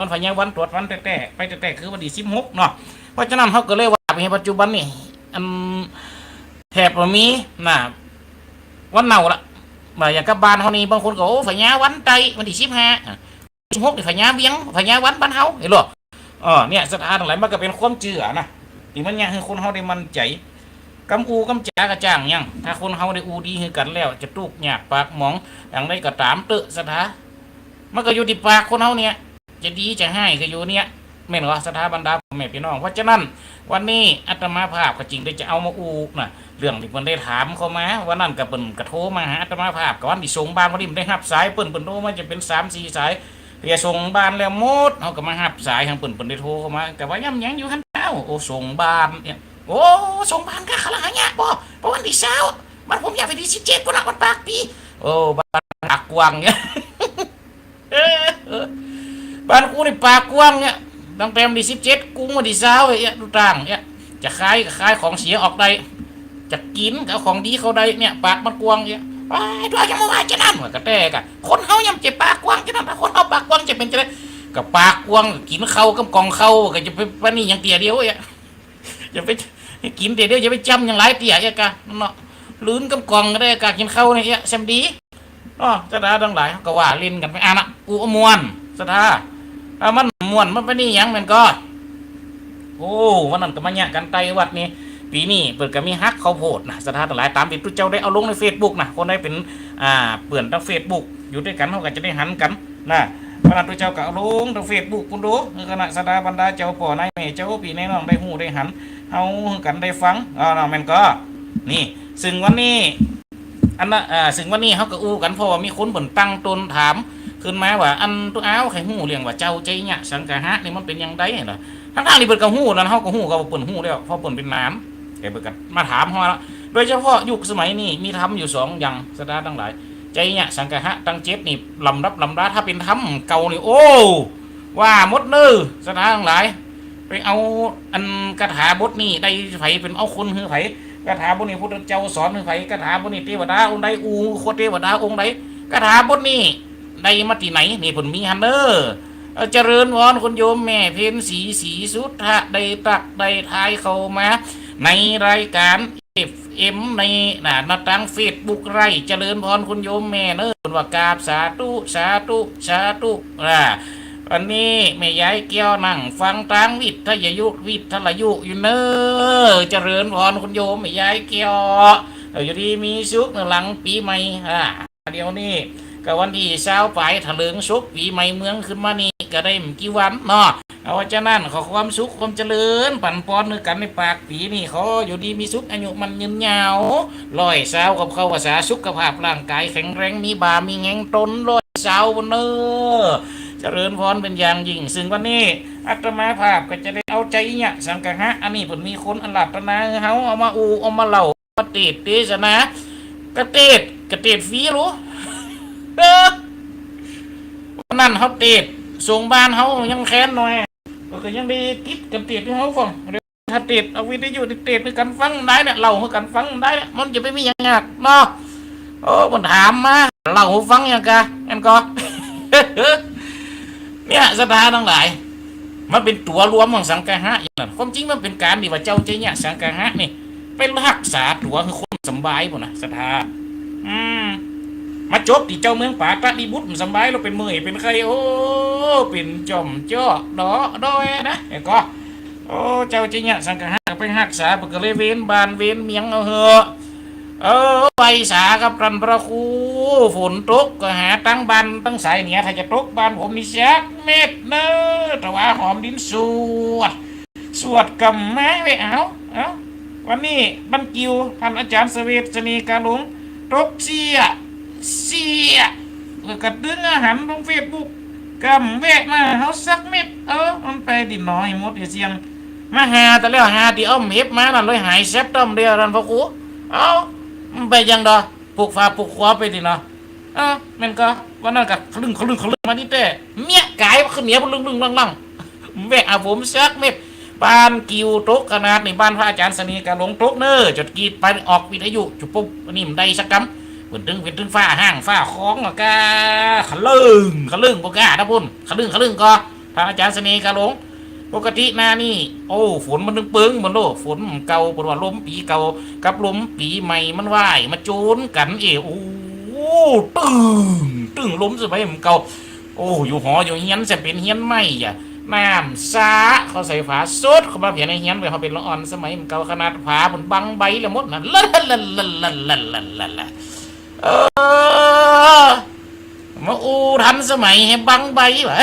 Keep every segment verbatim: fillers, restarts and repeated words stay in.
วันพญาวันตรวจวันแต๊ๆ ไปแต๊ๆ คือวันตี้สิบหกเนาะ เพราะฉะนั้นเฮาก็เลยว่าไปปัจจุบันนี่ อัน แทบบ่มีนะ วันเน่าละ ว่าอย่างกับบ้านเฮานี่ บางคนก็ โอ้ พญาวันใต้ วันตี้สิบห้า อ่ะ สิบหกนี่พญาเวียง พญาวันบ้านเฮา หันก่อ เออ เนี่ย ศรัทธาตังหลาย มันก็เป๋นความเจื้อนะ ตี้มันเยียะหื้อคนเฮาได้มั่นใจ๋ กำอู้กำจากระจ่างยัง ถ้าคนเฮาได้อู้ดีหื้อกั๋นแล้ว จะตุ๊กข์ยากปากหมอง อย่างใดก็ต๋ามเต๊อะ ศรัทธา มันก็อยู่ตี้ปากคนเฮาเนี่ย จะดีจะฮ้ายก็อยู่เนี่ย แม่นบ่ ศรัทธาบรรดาพ่อแม่พี่น้อง เพราะฉะนั้น วันนี้อาตมาภาพก็จึงได้จะเอามาอู้นะ เรื่องตี้เปิ้นได้ถามเข้ามา วันนั้นก็เปิ้นก็โทรมาหาอาตมาภาพ ก็วันตี้ส่งบ้าน วันนี้บ่ได้ฮับสายเปิ้น เปิ้นโทรมาจะเป๋นสามสี่สาย เตี้ยส่งบ้านแล้วหมด เฮาก็มาฮับสายของเปิ้น เปิ้นได้โทรเข้ามา ก็ว่าย้ำยังอยู่หั้นเจ้า โอ้ ส่งบ้านเนี่ย โอ้ ส่งบ้านกา เขาละหายากบ่ เพราะวันตี้ซาว บ้านผมย้ายไปตี้สิบเจ็ดปู้นน่ะ วันปากปี๋ โอ้ บ้านปากกว้างเนี่ย บ้านกูนี่ปากกว้างเนี่ย ตั้งแต่วันตี้สิบเจ็ด กุมวันตี้ซาวเนี่ย ดูต่างเนี่ย จะขายก็ขายของเสียออกได้ จะกิ๋นก็เอาของดีเข้าได้เนี่ย ปากมันกว้างเนี่ย ว้าย ตัวจะมาว่าจะนั้น ว่าก็แต๊กะ คนเฮาย่อมจะปากกว้างจะนั้น ถ้าคนเฮาปากกว้างจะเป๋นจะได ก็ปากกว้าง กิ๋นข้าวกับก่องข้าว ก็จะไปปานนี้อย่างเตี้ยเดียวเนี่ย อย่าไปกิ๋นเตี้ยเดียว อย่าไปจ้ำอย่างหลายเตี้ยเนี่ยกะ เนาะ หลืนกับก่องก็ได้กะ กิ๋นข้าวเนี่ย แซ่บดี เนาะ ศรัทธาตังหลาย ก็ว่าเล่นกั๋นไป อ่ะนะ อู้ม่วน ศรัทธา ถ้ามันม่วน มันเป๋นอิหยังแม่นก่อ โอ้ วันนั้นก็มาเยียะกั๋นใต้วัดนี่ ปี๋นี้เปิ้นก็มีฮักข้าวโพดนะ ศรัทธาตังหลาย ต๋ามตี้ตุ๊เจ้าได้เอาลงในเฟซบุ๊กนะ คนใดเป๋น อ่า เปื้อนตางเฟซบุ๊ก อยู่ตวยกั๋น เฮาก็จะได้หันกั๋นนะ วันนั้นตุ๊เจ้าก็เอาลงตางเฟซบุ๊กปู้นโด หื้อคณะศรัทธาบรรดาเจ้าป้อนายแม่เจ้าปี้นายน้องได้ฮู้ได้หัน เฮาหื้อกั๋นได้ฟัง อ่า เนาะ แม่นก่อ นี่ ซึ่งวันนี้ อันนะ อ่า ซึ่งวันนี้เฮาก็อู้กั๋น เพราะว่ามีคนเปิ้นตั้งต้นถามขึ้นมาว่า อันตุ๊อ้าวใค่ฮู้เรื่องว่าเจ้าชัยยะสังคหะนี่มันเป๋นอย่างใดนะ ตังๆ ตี้เปิ้นก็ฮู้นะ เฮาก็ฮู้ ก็ว่าเปิ้นฮู้แล้ว เพราะเปิ้นเป๋นหลาน แต่เปิ้นก็มาถามเฮาละ โดยเฉพาะยุคสมัยนี้มีธรรมอยู่สองอย่าง ศรัทธาตังหลาย ชัยยะสังคหะตังเจ็ดนี่ ลำดับลำดา ถ้าเป๋นธรรมเก่านี่ โอ้ ว่าหมดเน่อ ศรัทธาตังหลาย ไปเอาอันคาถาบทนี้ได้ไผ เปิ้นเอาคนหื้อไผ คาถาบทนี้พุทธเจ้าสอนหื้อไผ คาถาบทนี้เตวดาองค์ใด อู้คนเตวดาองค์ใด คาถาบทนี้ได้มาตี้ไหน นี่เปิ้นมีหั้นเน่อ เอ่อ เจริญพรคุณโยมแม่เพ็ญศรี ศรีสุทธะ ได้ตักได้ทายเข้ามาในรายก๋าน เอฟเอ็ม ใน น่ะ หน้าตางเฟซบุ๊กไลฟ์ เจริญพรคุณโยมแม่เน่อ เปิ้นว่ากราบสาธุ สาธุ สาธุ อ่า วันนี้แม่ยายแก้วนั่งฟังตางวิทยุ วิทยุอยู่เน่อ เจริญพรคุณโยมแม่ยายแก้ว เออ อยู่ดีมีสุขหลังปี๋ใหม่ อ่า เดี๋ยวนี้ก็วันตี้ซาวป๋าย ถลิงศกปี๋ใหม่เมืองขึ้นมานี่ก็ได้บ่กี่วันเนาะ เอา ฉะนั้นขอความสุขความเจริญปั๋นปอนหื้อกั๋นในปากปี๋นี่ ขออยู่ดีมีสุข อายุมั่นยืนยาว ร้อยซาวกับเข้าพรรษา สุขภาพร่างก๋ายแข็งแรง มีบ่ามีแฮงตนร้อยซาวเน่อ เจริญพรเป๋นอย่างยิ่ง ซึ่งวันนี้อาตมาภาพก็จะได้เอาชัยยะสังคหะ อันนี้เปิ้นมีคนอาราธนาหื้อเฮา เอามาอู้ เอามาเล่า มาเตสน์เตสนา ก็เตสน์ ก็เตสน์ฟรีหรู เออ วันนั้นเฮาเตสน์ ส่งบ้านเฮายังแค้นหน่อย ก็ยังได้ติดกั๋นเตสน์หื้อเฮาฟัง ถ้าเตสน์เอาวิทยุเตสน์หื้อกั๋นฟังได้เนี่ย เล่าหื้อกั๋นฟังได้เนี่ย มันจะไปมีหยังยากเนาะ โอ้ เปิ้นถามมา เล่าหื้อฟังหยังกะ อันก่อ เนี่ย ศรัทธาตังหลาย มันเป๋นตั๋วรวมของสังคหะอย่างนั้น ความจริงมันเป๋นก๋านตี้ว่าเจ้าชัยยะสังคหะนี่ ไปฮักษาตั๋วหื้อคนบ่สำบายปู้นนะ ศรัทธา อืม มาจบตี้เจ้าเมืองปาตะลีบุตรบ่สำบาย แล้วเป๋นเมื่อยเป๋นไข้ โอ้ เป๋นจ่อมเจาะเดาะด้อยนะ แล้วก็ โอ้ เจ้าชัยยะสังคหะไปฮักษา เปิ้นก็เลยเว้นบ้านเว้นเมืองเอาเหอะ เออ ไหว้สากับต้านพระครู ฝนตกก็หาตังบ้านตังสายเหนือ ถ้าจะตกบ้านผมนี่สักเม็ดเน่อ ถวายหอมดินสวด สวดกำมาไว้ เอา เอา วันนี้บันกิว ต้านอาจ๋ารย์เสวต เสน่ห์กาหลง ตกเสี้ย เสี้ย เออ กระดึงอาหารลงเฟซบุ๊ก กำแวะมาเฮาสักเม็ด เออ มันไปตี้หนอ ไอ้มดไอ้เสียง มาหาแต่แล้วหาตี้อ้อมเห็บมานั่นเลย หายแซบต้อมเดียวนั่นพ่อครู เอ้า มันไปยังดอ ปลุกฟ้าปลุกครัวไปตี้เนาะ เออ แม่นก็ วันนั้นก็คลึ่งคลึ่งคลึ่งมานี่แต๊ เมี้ยก๋ายขึ้นเหนือ ลึ่งลึ่งลั่งลั่ง แวะเอาผมสักเม็ด บ้านกิวตกขนาดนี้ บ้านพระอาจ๋ารย์เสน่ห์กาหลงตกเน่อ จดกีดไปออกวิทยุ จุปุ๊บ อันนี้มันได้สักกำ เปิ้นตึง เปิ้นตึงฟ้าห้างฟ้าคองอะกะ ขะเลิง ขะเลิงบ่กล้านะปุ้น ขะเลิง ขะเลิงก็ พระอาจารย์เสน่ห์กาหลง ปกตินานี่ โอ้ ฝนมันตึงเปิง บ่โน้ ฝนเก่า เปิ้นว่าลมปี๋เก่ากับลมปี๋ใหม่มันว่ายมาโจนกั๋นเอ้ โอ้ ตึ้ง ตึ้ง ลมสมัยมันเก่า โอ้ อยู่หออยู่เฮียนแซมเป๋นเฮียนไม้อะ น้ำสาดเข้าใส่ฝา สดเข้ามาเปียในเฮียน เวลาเฮาเป๋นละอ่อนสมัยมันเก่า ขนาดฝาเปิ้นบังใบแล้วหมดนะ ละละละละละละละละ เออ มาอู้ทันสมัยแหมบังใบหวา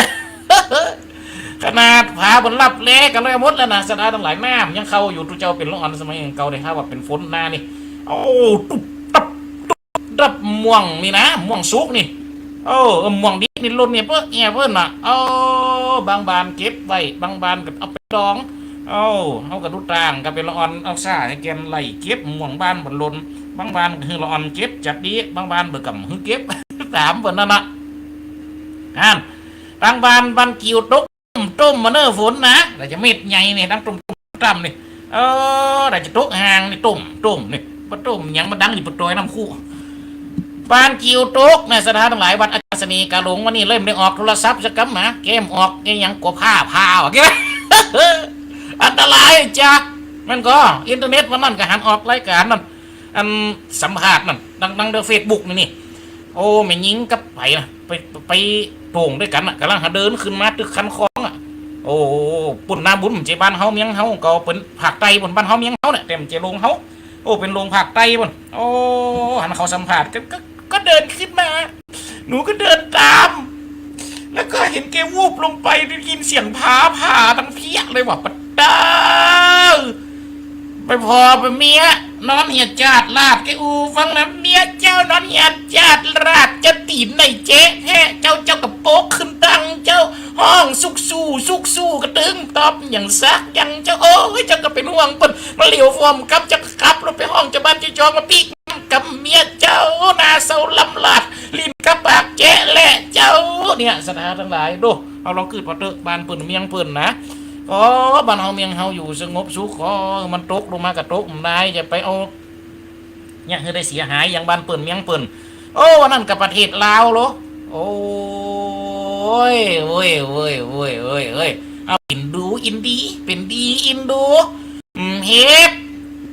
ขนาดฝาเปิ้นลับแลกั๋นแล้วหมดแล้วนะ ศรัทธาตังหลาย น้ำยังเข้าอยู่ ตุ๊เจ้าเป๋นละอ่อนสมัยเก่าเด้ ถ้าว่าเป๋นฝนนานี่ โอ้ ตุ๊บตับตุ๊บตับ ม่วงนี่นะ ม่วงสุกนี่ โอ้ ม่วงดิบนี่ล่นเนี่ยเป๊อะแอะเปิ้นน่ะ โอ้ บางบ้านเก็บไว้ บางบ้านก็เอาไปดอง โอ้ เฮาก็ดูต่าง ก็เป๋นละอ่อนเอาซ่าหื้อแก่นไล่เก็บ ม่วงบ้านบ่ล่น บางบ้านก็หื้อละอ่อนเก็บจักดี บางบ้านบ่กำหื้อเก็บ ต๋ามเปิ้นนั่นน่ะ อัน บางบ้าน บ้านกิ่วตก ตุ้มมาเน้อฝนนะ แต่จะเม็ดใหญ่นี่ ดังตุ้มตุ้มตั้มนี่ เออ แต่จะตกห่างนี่ ตุ้มตุ้มนี่ บ่ตุ้มหยัง บ่ดังอยู่ปะตอยน้ำคู บ้านกิ่วตกนะ ศรัทธาตังหลาย วัดอาจารย์เสน่ห์กาหลง วันนี้เลยบ่ได้ออกโทรศัพท์สักกำนะ แกมออกแกหยังกั๋วผ้าผ่า แก อันตรายจ้ะ มันก็ อินเทอร์เน็ตวันนั้นก็หันออกรายการนั่น อันสัมภาษณ์นั่น ดังๆ เด้อ เฟซบุ๊กนี่นี่ โอ้ แม่ญิงกับใผนะ ไป ไปโต่งด้วยกั๋นน่ะ ก่ำลังหาเดินขึ้นมาตึกคันคองอะ โอ้ ปุ้นนาบุญ บ่ใจ้บ้านเฮาเมียงเฮา ก็เป๋นภาคใต้ปุ้น บ้านเฮาเมียงเฮาเนี่ย แต่บ่ใจ้โลงเฮา โอ้ เป๋นโลงภาคใต้ปุ้น โอ้ หันเขาสัมภาษณ์ ก็ ก็ ก็เดินขึ้นมา หนูก็เดินต๋าม แล้วก็เห็นแกวูบลงไป ได้ยินเสียงฟ้าผ่าดังเปี้ยะเลยว่ะ ปะเต๊อะ ไปผ่อไปเมีย นอนเหียดจาดลาดแกอู้ฟังนะ เมียเจ้านอนเหียดจาดลาดจะตี๋นในเจ๊แท้ เจ้า เจ้าก็โป๊กขึ้นตัง เจ้าฮ้องสุกสู่ สุกสู่ กระตึงตอบหยังสักอย่าง เจ้า โอ้ย เจ้าก็เป๋นห่วงเปิ้น มาเหลียวฟอมกับ เจ้าก็กลับลงไปฮ้องเจ้าบ้านเจ้าจองมาปิ๊ก กับเมียเจ้า หน้าเศร้าลำลาด ลิ้นกับปากแจ๊ะแหละเจ้า เนี่ย ศรัทธาตังหลาย โด้ เฮาลองกึ๊ดผ่อเต๊อะ บ้านเปิ้นเมียงเปิ้นนะ อ๋อ บ้านเฮาเมียงเฮาอยู่สงบสุข ขอมันตกลงมาก็ตกบ่ได้ จะไปเอา เนี่ย หื้อได้เสียหายอย่างบ้านเปิ้นเมียงเปิ้น โอ้ วันนั้นก็ประเทศลาวโล โอ้ย เว้ย เว้ย เว้ย เว้ย เว้ย เอาอินดูอินดี เป๋นดีอินดู อืม เฮ็ด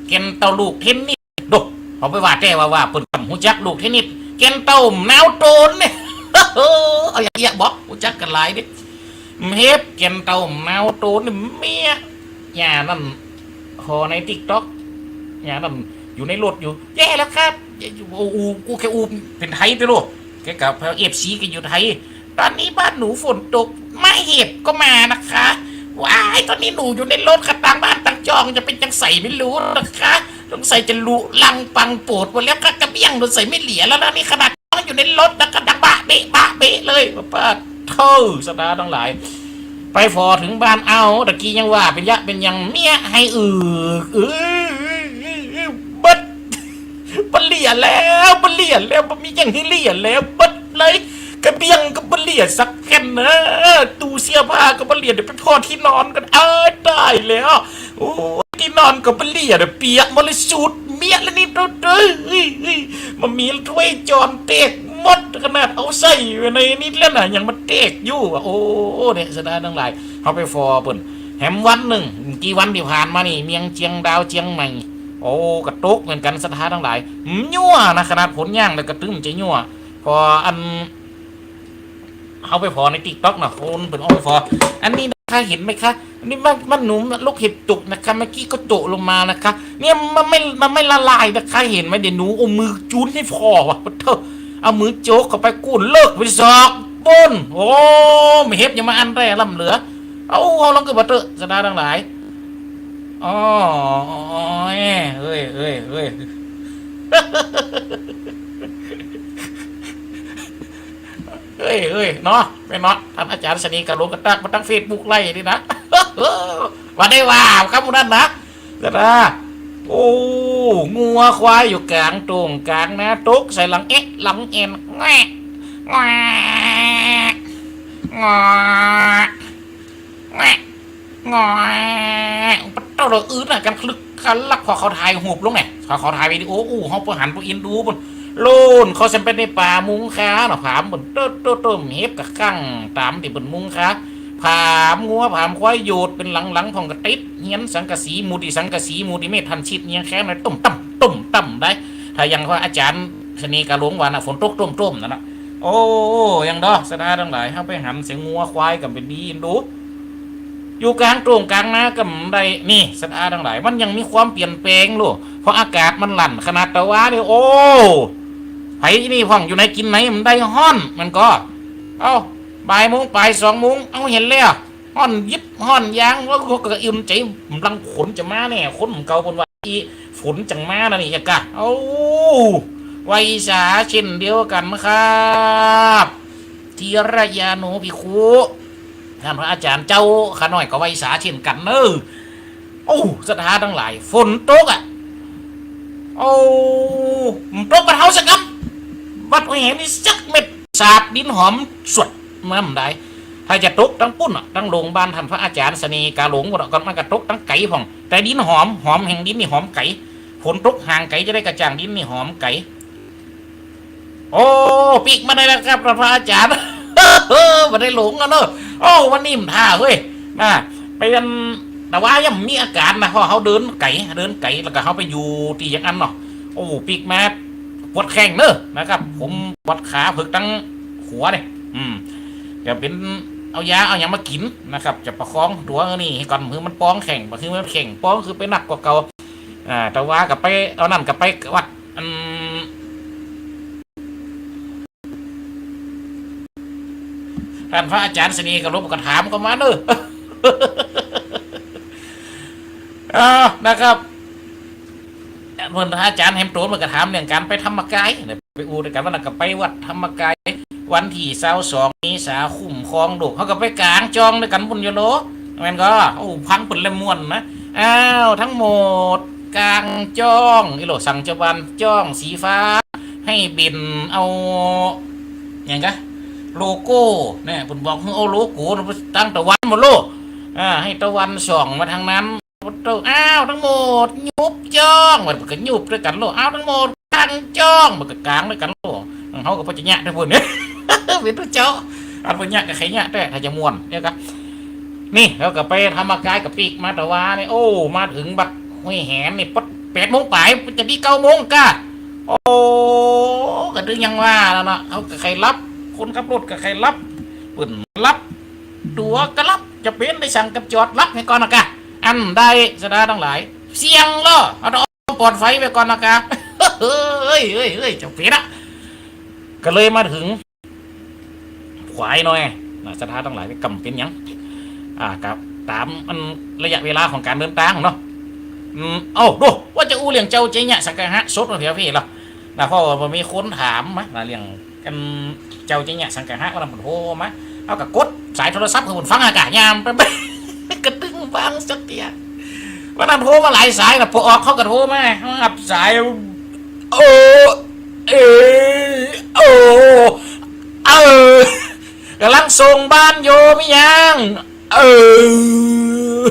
แก่นเต้าลูกเทนนิส โด้ เอาไปว่าแต่ว่า ว่าเปิ้นบ่ฮู้จักลูกเทนนิส แก่นเต้าหนาวโตนเนี่ย เอาอย่างเอี้ยบอก ฮู้จักกั๋นหลายเด้ เฮ็ด แก่นเต้าหนาวโตนเนี่ย เมีย ย่านั่น ผ่อในติ๊กต็อก ย่านั่นอยู่ในรถอยู่ แย่แล้วครับ โอ้ อู้ อู้ แกอู้เป๋นไทยติโล แกก็ เอฟซี แกอยู่ไทย ตอนนี้บ้านหนูฝนตก มาเห็บก็มานะคะ ว้าย ตอนนี้หนูอยู่ในรถค่ะ ตางบ้านตางจองจะเป๋นจังใสไม่รู้นะคะ สงสัยจะลุลังปังโปดหมดแล้วค่ะ กระเบี้ยงหนูใส่ไม่เหลือแล้วนะ นี่ขนาดอยู่ในรถนะ กระดังบะเบะบะเบะเลย ปะโถ่ ศรัทธาตังหลาย ไปผ่อเถิงบ้าน เอ้า ตะกี้ยังว่าเป๋นยะเป๋นยัง เมียไห้อึก อึก เบิด บ่เหลือแล้ว บ่เหลือแล้ว บ่มีหยังหื้อเหลือแล้ว เบิดเลย กระเบี้ยงก็บ่เหลือสักแผ่นนะ ตู้เสื้อผ้าก็บ่เหลือ เดี๋ยวไปผ่อตี้นอนก่อน เอ้ย ต๋ายแล้ว โอ้ย ตี้นอนก็บ่เหลือ เดี๋ยวเปียกหมดเลย สูดเมียแล้วนี่ โถ่ เอ้ย บ่มีถ้วยจานแตกหมด ขนาดเอาใส่ไว้ในนี่แล้วนะ ยังมาแตกอยู่อะ โอ้ เนี่ย ศรัทธาตังหลาย เฮาไปผ่อเปิ้น แหมวันนึ่ง กี่วันตี้ผ่านมานี่ เมียงเจียงดาวเจียงใหม่ โอ้ ก็ตกเหมือนกั๋น ศรัทธาตังหลาย ยั่วนะ ขนาดฝนย่างแล้วก็ตึงจะยั่ว ผ่ออัน เฮาไปผ่อในติ๊กต็อกนะ คนเปิ้นเอาไปผ่อ อันนี้นะคะ เห็นไหมคะ อันนี้มัน มันหนูลูกเห็บตกนะคะ เมื่อกี้ก็ตกลงมานะคะ เนี่ย มันไม่ มันไม่ละลายนะคะ เห็นไหม เดี๋ยวหนูเอามือจูนให้ผ่อว่ะ ปะเถอะ เอามือโจ๊กเข้าไป กูเลิกไปซอกปุ้น โอ้ เห็บยังมาอันแร่ล้ำเหลือ เอา เอาลองกึ๊ดผ่อเต๊อะ ศรัทธาตังหลาย โอ้ย เฮ้ย เฮ้ย เฮ้ย เฮ้ย เฮ้ย เนาะ แม่นเนาะ ต้านอาจ๋ารย์เสน่ห์กาหลงก็ตั๊กมาตางเฟซบุ๊กไล่นี่นะ ว่าได้ว่า กำนั้นนะ ศรัทธา โอ้ งัวควายอยู่ก๋างโต่งก๋างนา ตกใส่หลังเอ๊ะ หลังแอ่น แงะ แงะ แงะ แงะ แงะ ปะโถ่ อึดนะ กั๋นคลึกกั๋นลัก ผ่อเขาถ่ายรูปลงเนี่ย ผ่อเขาถ่ายวิดีโอ อู้ เฮาบ่หันบ่อินดูปุ้น โล่นเข้าแซมไปในป่ามุงคาเนาะ ผามปุ้น โต้ โต้ โต้ เห็บก็กั้งต๋ามตี้เปิ้นมุงคา ผามงัวผามควายโยดเป๋นหลังๆ พ่องก็ติดเฮียนสังกะสี มุดตี้สังกะสี มุดตี้เมดทันชิด ยังแค้นเลย ตุ้มตั้ม ตุ้มตั้มได้ ถ้าอย่างพระอาจ๋ารย์เสน่ห์กาหลงว่าน่ะ ฝนตกโต้มๆ นั่นน่ะ โอ้ ยังดอ ศรัทธาตังหลาย เฮาไปหันเสียงัวควายก็บ่ดีดู อยู่กลางโต้งกลางนาก็บ่ได้ นี่ ศรัทธาตังหลาย มันยังมีความเปลี่ยนแปลงโลด เพราะอากาศมันร้อนขนาดตะวานี่ โอ้ ไผนี่พ่องอยู่ไหนกิ๋นไหน บ่ได้ฮ้อน มันก็ เอ้า บ่ายโมงป๋าย สองโมง เอ้า หันแล้ว ฮ้อนยิบฮ้อนยาง แล้วก็อึมใจ๋ บ่ลังฝนจะมาแน่ คนเก่าเปิ้นว่าอี้ ฝนจั่งมานะนี่ ยะกะ เอ้า ไหว้สาเช่นเดียวกั๋นครับ ธีรยานุภิกขุ ต้านพระอาจ๋ารย์เจ้า ข้าน้อยก็ไหว้สาเช่นกั๋นเน่อ โอ้ ศรัทธาตังหลาย ฝนตกอะ โอ้ บ่ตกบ้านเฮาสักกำ วัดห้วยแหนนี่สักเม็ด สาบดินหอมสวดมาบ่ได้ ถ้าจะตกตังปุ้นน่ะ ตังโฮงบ้านต้านพระอาจ๋ารย์เสน่ห์กาหลงปุ้นน่ะ ก็มันก็ตกตังไก๋พ่อง แต่ดินหอม หอมแห่งดินนี่หอมไก๋ ฝนตกห่างไก๋จะได้กระจ่าง ดินนี่หอมไก๋ โอ้ ปิ๊กมาได้แล้วครับ พระอาจ๋ารย์ บ่ได้หลงอะเนาะ โอ้ วันนี้บ่าถ่าเฮ้ย นะ ไปกัน แต่ว่ายังมีอาการนะ เพราะเฮาเดินไก๋ เดินไก๋ แล้วก็เฮาไปอยู่ตี้อย่างอั้นเนาะ โอ้ ปิ๊กมาปวดแข้งเน่อนะครับ ผมปวดขาเผิกตังหัวเนี่ย อืม ก็เป๋นเอายาเอาหยังมากิ๋นนะครับ จะประคองตั๋วนี่ก่อน หื้อมันปองแข้ง บ่หื้อมันแข้งปองคือไปหนักกว่าเก่า อ่า แต่ว่าก็ไป เอานั่นก็ไปวัด อัน ต้านพระอาจ๋ารย์เสน่ห์กาหลงก็ถามเข้ามาเน่อ อ่า นะครับ เปิ้นพระอาจ๋ารย์แหมโตนเปิ้นก็ถามเรื่องก๋านไปธรรมกายนะ ไปอู้ตวยกั๋น วันนั้นก็ไปวัดธรรมกาย วันตี้ซาวสองเมษา คุ้มครองโลก เฮาก็ไปก๋างจ้องตวยกั๋นปุ้นอยู่โล แม่นก่อ โอ้ ฟังเปิ้นแล้วม่วนนะ อ้าว ตังหมดก๋างจ้อง อีโหล สั่งจาวบ้านจ้องสีฟ้า หื้อเบ่นเอา หยังกะ โลโก้ เนี่ย เปิ้นบอกหื้อเอาโลโก้ตางตะวันหมดโล อ่า หื้อตะวันส่องมาตางนั้น โอ้โต้ อ้าว ตังหมดยุบจ้อง มันก็ยุบตวยกั๋นโล อ้าว ตังหมดก๋างจ้อง มันก็ก๋างตวยกั๋นโล เฮาก็พอจะเยียะตวยปุ้น เป๋นพระเจ้า อันพอเยียะก็ใค่เยียะแต๊ ถ้าจะม่วนเนี่ยกะ นี่ เฮาก็ไปธรรมกายก็ปิ๊กมาตะวานี่ โอ้ มาเถิงวัดห้วยแหนนี่ แปดโมงป๋าย จะดีเก้าโมงกะ โอ้ ก็ตึงยังว่าแล้วเนาะ เฮาก็ใค่หลับ คนขับรถก็ใค่หลับ เปิ้นหลับ ตั๋วก็หลับ จะเป๋นได้สั่งกับจอดหลับหื้อก่อนนะกะ อันใดศรัทธาตังหลาย เสี่ยงลอ เอาตนปลอดภัยไว้ก่อนนะกะ เฮ้ย เฮ้ย เฮ้ย จะเป๋นอะ ก็เลยมาเถิง ขวายหน่อยนะ ศรัทธาตังหลาย กำเป๋นหยัง อ่า ก็ต๋ามอันระยะเวลาของก๋านเดินตางเนาะ อืม เอ้า ดู ว่าจะอู้เรื่องเจ้าไชยะสังคหะสดมาเผียเพ่ละนะ เพราะว่ามีคนถามมานะ เรื่อง อันเจ้าไชยะสังคหะ วันนั้นเปิ้นโทรมา เฮาก็กดสายโทรศัพท์หื้อเปิ้นฟังอากาศยามไป ไป ก็ตึงฟังสักเตื้อ วันนั้นโทรมาหลายสายนะ ปอออกเขาก็โทรมา เฮาหับสาย โอ้ เอ โอ้ เออ ก๋ำลังส่งบ้านอยู่ มีหยัง เออ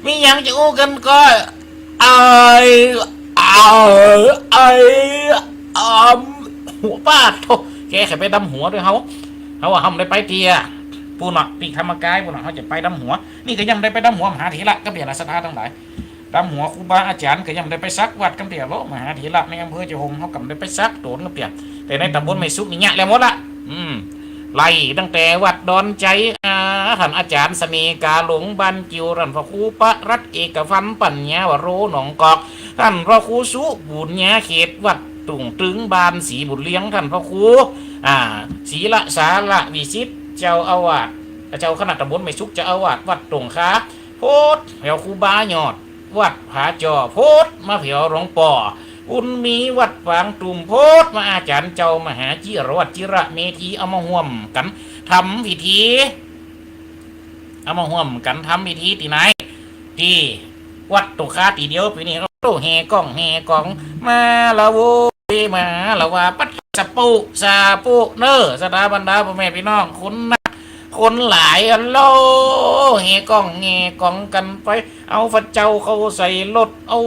มีหยังจะอู้กั๋นก่อ ไอ้ ไอ้ ไอ้ อำ หัวปาดโธ่ แกใค่ไปดำหัวตวยเฮา เฮาว่าเฮาบ่ได้ไปเตื้อ ปุ้นน่ะ ตี้ธรรมกายปุ้นน่ะ เฮาจะไปดำหัว นี่ก็ยังบ่ได้ไปดำหัวมหาเถระ ก็เป๋นศรัทธาตังหลาย ดำหัวครูบาอาจ๋ารย์ก็ยังบ่ได้ไปสักวัดกำเตื้อโล มหาเถระในอำเภอเจ้าโฮมเฮาก็บ่ได้ไปสักโตนกำเตื้อ แต่ในต๋ำบลแม่สุขนี่เยียะแล้วหมดละ อืม ไล่ตั้งแต่วัดดอนใจ๊ อ่า ต้านอาจ๋ารย์เสน่ห์กาหลงบ้านกิ่ว ต้านพระครูปรัตน์เอกพันธ์ปัญญาวโรหนองกอก ต้านพระครูสุบุญญาเขตวัดตุ่งตึงบ้านศรีบุญเลี้ยง ต้านพระครู อ่า ศิระสารวิสิทธิ์ เจ้าอาวาส เจ้าคณะต๋ำบลแม่สุข เจ้าอาวาสวัดตุ่งคา โพธิ์แผวครูบายอด วัดผาจ่อ โพธิ์มาแผวหลวงป้อบุญมี วัดปางตุ่ม โพธิ์มาอาจ๋ารย์เจ้ามหาจิรวัตรจิระเมธี เอามาฮ่วมกั๋นทำพิธี เอามาฮ่วมกั๋นทำพิธีตี้ไหน ตี้วัดตุ่งคาตี้เดียว ปี๋นี้ก็โต้แห่ก้องแห่ก๋อง มาละโว้ย มาละว่า ปัดสะปุสะปุเน่อ ศรัทธาบรรดาป้อแม่ปี้น้อง คนนัก คนหลายอันโล แห่ก้องแห่ก๋องกั๋นไป เอาพระเจ้าเข้าใส่รถ เอา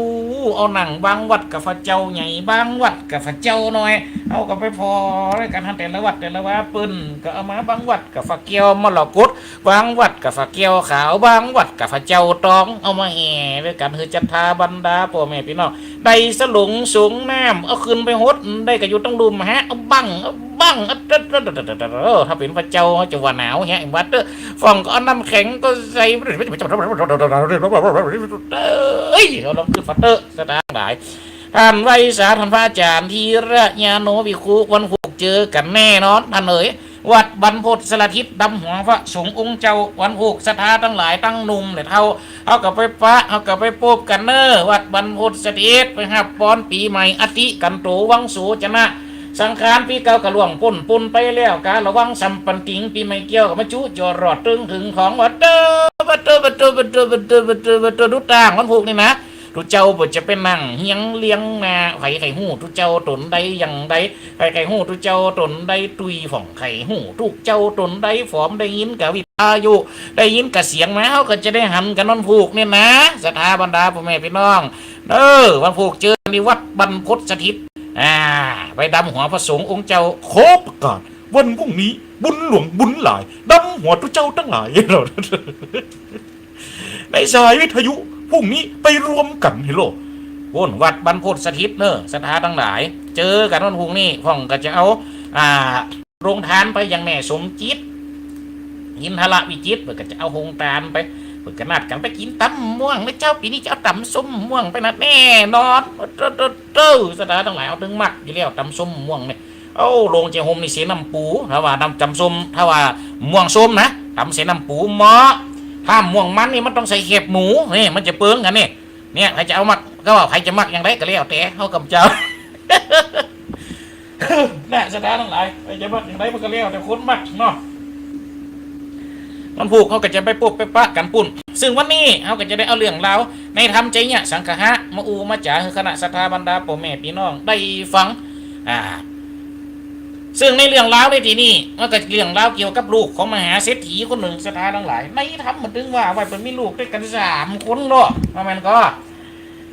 เอานั่งบางวัดก็พระเจ้าใหญ่ บางวัดก็พระเจ้าน้อย เอาก็ไปผ่อด้วยกั๋นหั้น แต่ละวัดแต่ละวา เปิ้นก็เอามา บางวัดก็พระแก้วมรกต บางวัดก็พระแก้วขาว บางวัดก็พระเจ้าตอง เอามาแห่ด้วยกั๋น หื้อศรัทธาบรรดาป้อแม่ปี้น้อง ได้สรงสรงน้ำ เอาขึ้นไปหด ได้ก็อยู่ตังลุ่มฮะ เอาบั้ง เอาบั้ง เอา ถ้าเป๋นพระเจ้าจะว่าหนาวแฮะ ว่าเต๊อะ ฝ่องก็เอาน้ำแข็งก็ใส่ เอ้ย เอาลองขึ้นฟาเต๊อะ ศรัทธาตังหลาย ต้านไหว้สา ต้านพระอาจ๋ารย์ธีระยาโนภิกขุ วันพูกเจอกั๋นแน่นอนต้านเอ๋ย วัดบรรพตสถิต ดำหัวพระสงฆ์องค์เจ้า วันพูกศรัทธาตังหลาย ตังหนุ่มและเฒ่า เฮาก็ไปปะ เฮาก็ไปปบกั๋นเน่อ วัดบรรพตสถิต ไปฮับปอนปี๋ใหม่ อติกันโต วังโสจนะ สังขารปี๋เก่าก็ล่วงป๊น ป๊นไปแล้ว กาละวังสัมปันติง ปี๋ใหม่แก้วก็มาจุจรอด เถิงเถิงของ ว่าเต๊อะ ว่าเต๊อะ ตุ๊ต่างวันพูกนี่นะ ตุ๊เจ้าบ่จะไปนั่งเฮียงเลียงหน้า ใผใค่ฮู้ตุ๊เจ้าต๋นใดอย่างใด ใผใค่ฮู้ตุ๊เจ้าต๋นใดตุ้ย ฝ่องใค่ฮู้ตุ๊เจ้าต๋นใดฝอม ได้ยินกะวิทยุ ได้ยินกะเสียงมา เฮาก็จะได้หันกั๋นวันพูกนี่นะ ศรัทธาบรรดาป้อแม่ปี้น้อง เออ วันพูกเจอกั๋นตี้วัดบรรพตสถิต อ่า ไปดำหัวพระสงฆ์องค์เจ้า ขอประกาศ วันพรุ่งนี้บุญหลวงบุญหลาย ดำหัวตุ๊เจ้าตังหลาย ในสายวิทยุ พรุ่งนี้ไปรวมกั๋น เฮโล โน่นวัดบรรพตสถิตเน่อ ศรัทธาตังหลาย เจอกั๋นวันพรุ่งนี้ พ่องก็จะเอา อ่า โฮงตานไปยังแม่สมจิต อินทรวิจิตร เปิ้นก็จะเอาโฮงตานไป เปิ้นก็นัดกั๋นไปกิ๋นต๋ำม่วงนะเจ้า ปี๋นี้จะเอาต๋ำส้มม่วงไปนะ แน่นอน โต้ โต้ โต้ ศรัทธาตังหลาย เอาเถิงมักอยู่แล้ว ต๋ำส้มม่วงนี่ เอ้า โฮงเจ๊โฮมนี่เสน้ำปู ถ้าว่าน้ำ ต๋ำส้ม ถ้าว่าม่วงส้มนะ ต๋ำเสน้ำปูเหมาะ ถ้าม่วงมันนี่มันต้องใส่แคบหมู นี่มันจะเปิงกั๋นนี่ เนี่ย ใผจะเอามัก ก็ว่าใผจะมักอย่างใดก็แล้วแต่ เฮากับเจ้า น่ะ ศรัทธาตังหลาย ใผจะมักอย่างใดมันก็แล้วแต่คนมักเนาะ วันพูกเฮาก็จะไปปบไปปะกั๋นปู้น ซึ่งวันนี้เฮาก็จะได้เอาเรื่องราวในธรรมไชยสังคหะมาอู้มาจ๋าหื้อคณะศรัทธาบรรดาป้อแม่ปี้น้องได้ฟัง อ่า ซึ่งในเรื่องราวในตี้นี้ มันก็เรื่องราวเกี่ยวกับลูกของมหาเศรษฐีคนนึ่ง ศรัทธาตังหลาย ในธรรมมันตึงว่าไว้เปิ้นมีลูกตวยกั๋นสามคนเนาะ ว่าแม่นก่อ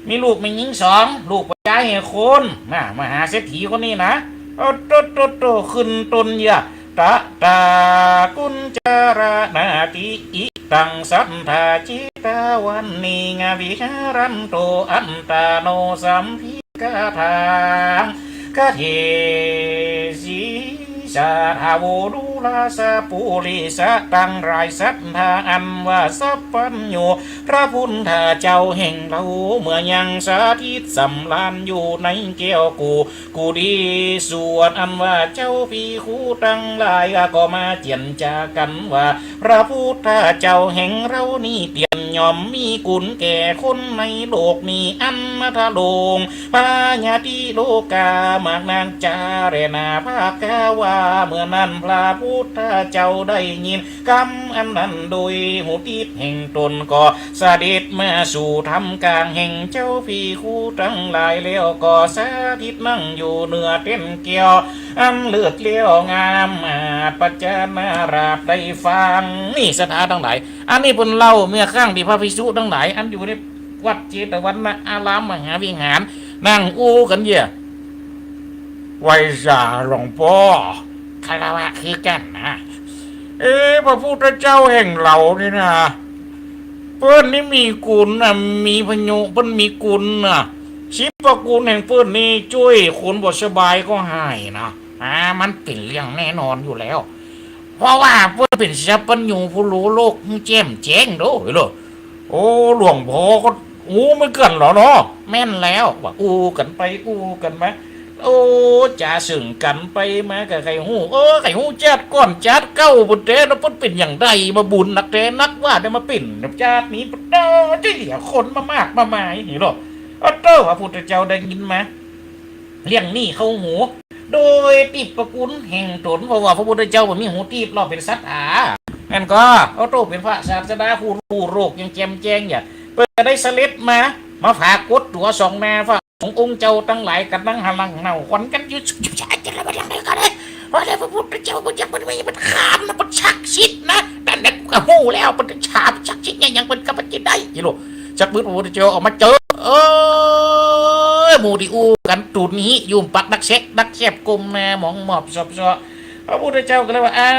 มีลูกแม่ญิงสอง ลูกป้อจายแห่คน น่ะ มหาเศรษฐีคนนี้นะ โอ้โตโตโต ขึ้นต้นยะ ตะตากุญจรณาติ อิตังสัทธาจิตวานิง วิหารันโตอัตตาโน สัมภิกขาทัง คเทสิ สาธาโว ดูราสะปุริสะตังหลาย ศรัทธาอันว่าสัพพัญญู พระพุทธเจ้าแห่งเฮา เมื่อยังสถิตสำราญอยู่ในแก้วกุ กุฏิสวด อันว่าเจ้าภิกขุตังหลาย ก็มาเจียรจากั๋นว่า พระพุทธเจ้าแห่งเฮานี้เตียนย่อมมีกุณแก่คนในโลกนี้อันนักหลวง พญาติโลกามากนักจา แลนา ภาคกาว่า เมื่อนั้นพระพุทธเจ้าได้ยินกำอันนั้นโดยหูทิพย์แห่งตน ก็เสด็จมาสู่ท่ามกลางแห่งเจ้าภิกขุตังหลาย แล้วก็สถิตนั่งอยู่เหนือแต้นแก้วอันเลิศแล้วงาม อัปปจานาราชได้ฟัง นี่ศรัทธาตังหลาย อันนี้เปิ้นเล่าเมื่อครั้งตี้พระภิกษุตังหลาย อันอยู่ในวัดเจตวันนารามมหาวิหาร นั่งอู้กั๋นเยียะ ไหว้สาหลวงป้อ คารวะคือกั๋นนะ เอ๊ะ พระพุทธเจ้าแห่งเฮานี่นะ เปิ้นนี่มีกุณนะ มีพญานุ เปิ้นมีกุณนะ สิบประกุณแห่งเปิ้นนี่จ้วยคนบ่สบายก็หายนะ อ่า มันเป๋นเรื่องแน่นอนอยู่แล้ว เพราะว่าเปิ้นเป๋นสัพพัญญูผู้ฮู้โลกแจ่มแจ้งโดยเลย โอ้ หลวงป้อก็ฮู้เหมือนกั๋นเหรอเนาะ แม่นแล้ว ว่าอู้กั๋นไปอู้กั๋นมา โอ้ จ๋าเสิงกั๋นไปมาก็ใค่ฮู้ เออ ใค่ฮู้จาติก่อนจาติเก่าเปิ้นแต๊เนาะ เปิ้นเป๋นอย่างใดมาบุญนักแต๊นักว่าได้มาเป๋นจาตินี้ เปิ้นเต้อเตี้ยคนมามากมามายนี่เนาะ โอ้โต พระพุทธเจ้าได้ยินมา เรื่องนี้เข้าหู โดยทิพย์ประกุณแห่งตน เพราะว่าพระพุทธเจ้าบ่มีหูทิพย์ เฮาเป๋นสัตว์อา แม่นก่อ โอ้โต เป๋นพระศาสดาผู้ฮู้โลกอย่างแจ่มแจ้งเยียะ เปิ้นก็ได้เสด็จมา มาปรากฏตั๋วส่องหน้าพระสงฆ์องค์เจ้าตังหลาย กั๋นนั่งหาลังเนาขวัญกั๋นอยู่ ชุบชุบชาจะระวังอย่างใดก็ได้ เพราะว่าพระพุทธเจ้าเปิ้นยังเปิ้นมีเปิ้นขามนะ เปิ้นศักดิ์สิทธิ์นะ นั่นแหละกูก็ฮู้แล้ว เปิ้นฉาบฉ กิ๋นได้ อีโล สักปื๊ดพระพุทธเจ้าออกมาเจิง เอ้ย หมู่ตี้อู้กั๋นตุ๊นหิ้วยุมปักดักแซะดักแซบก้มหน้ามองหมอบสอบเซาะ พระพุทธเจ้าก็เลยว่า อา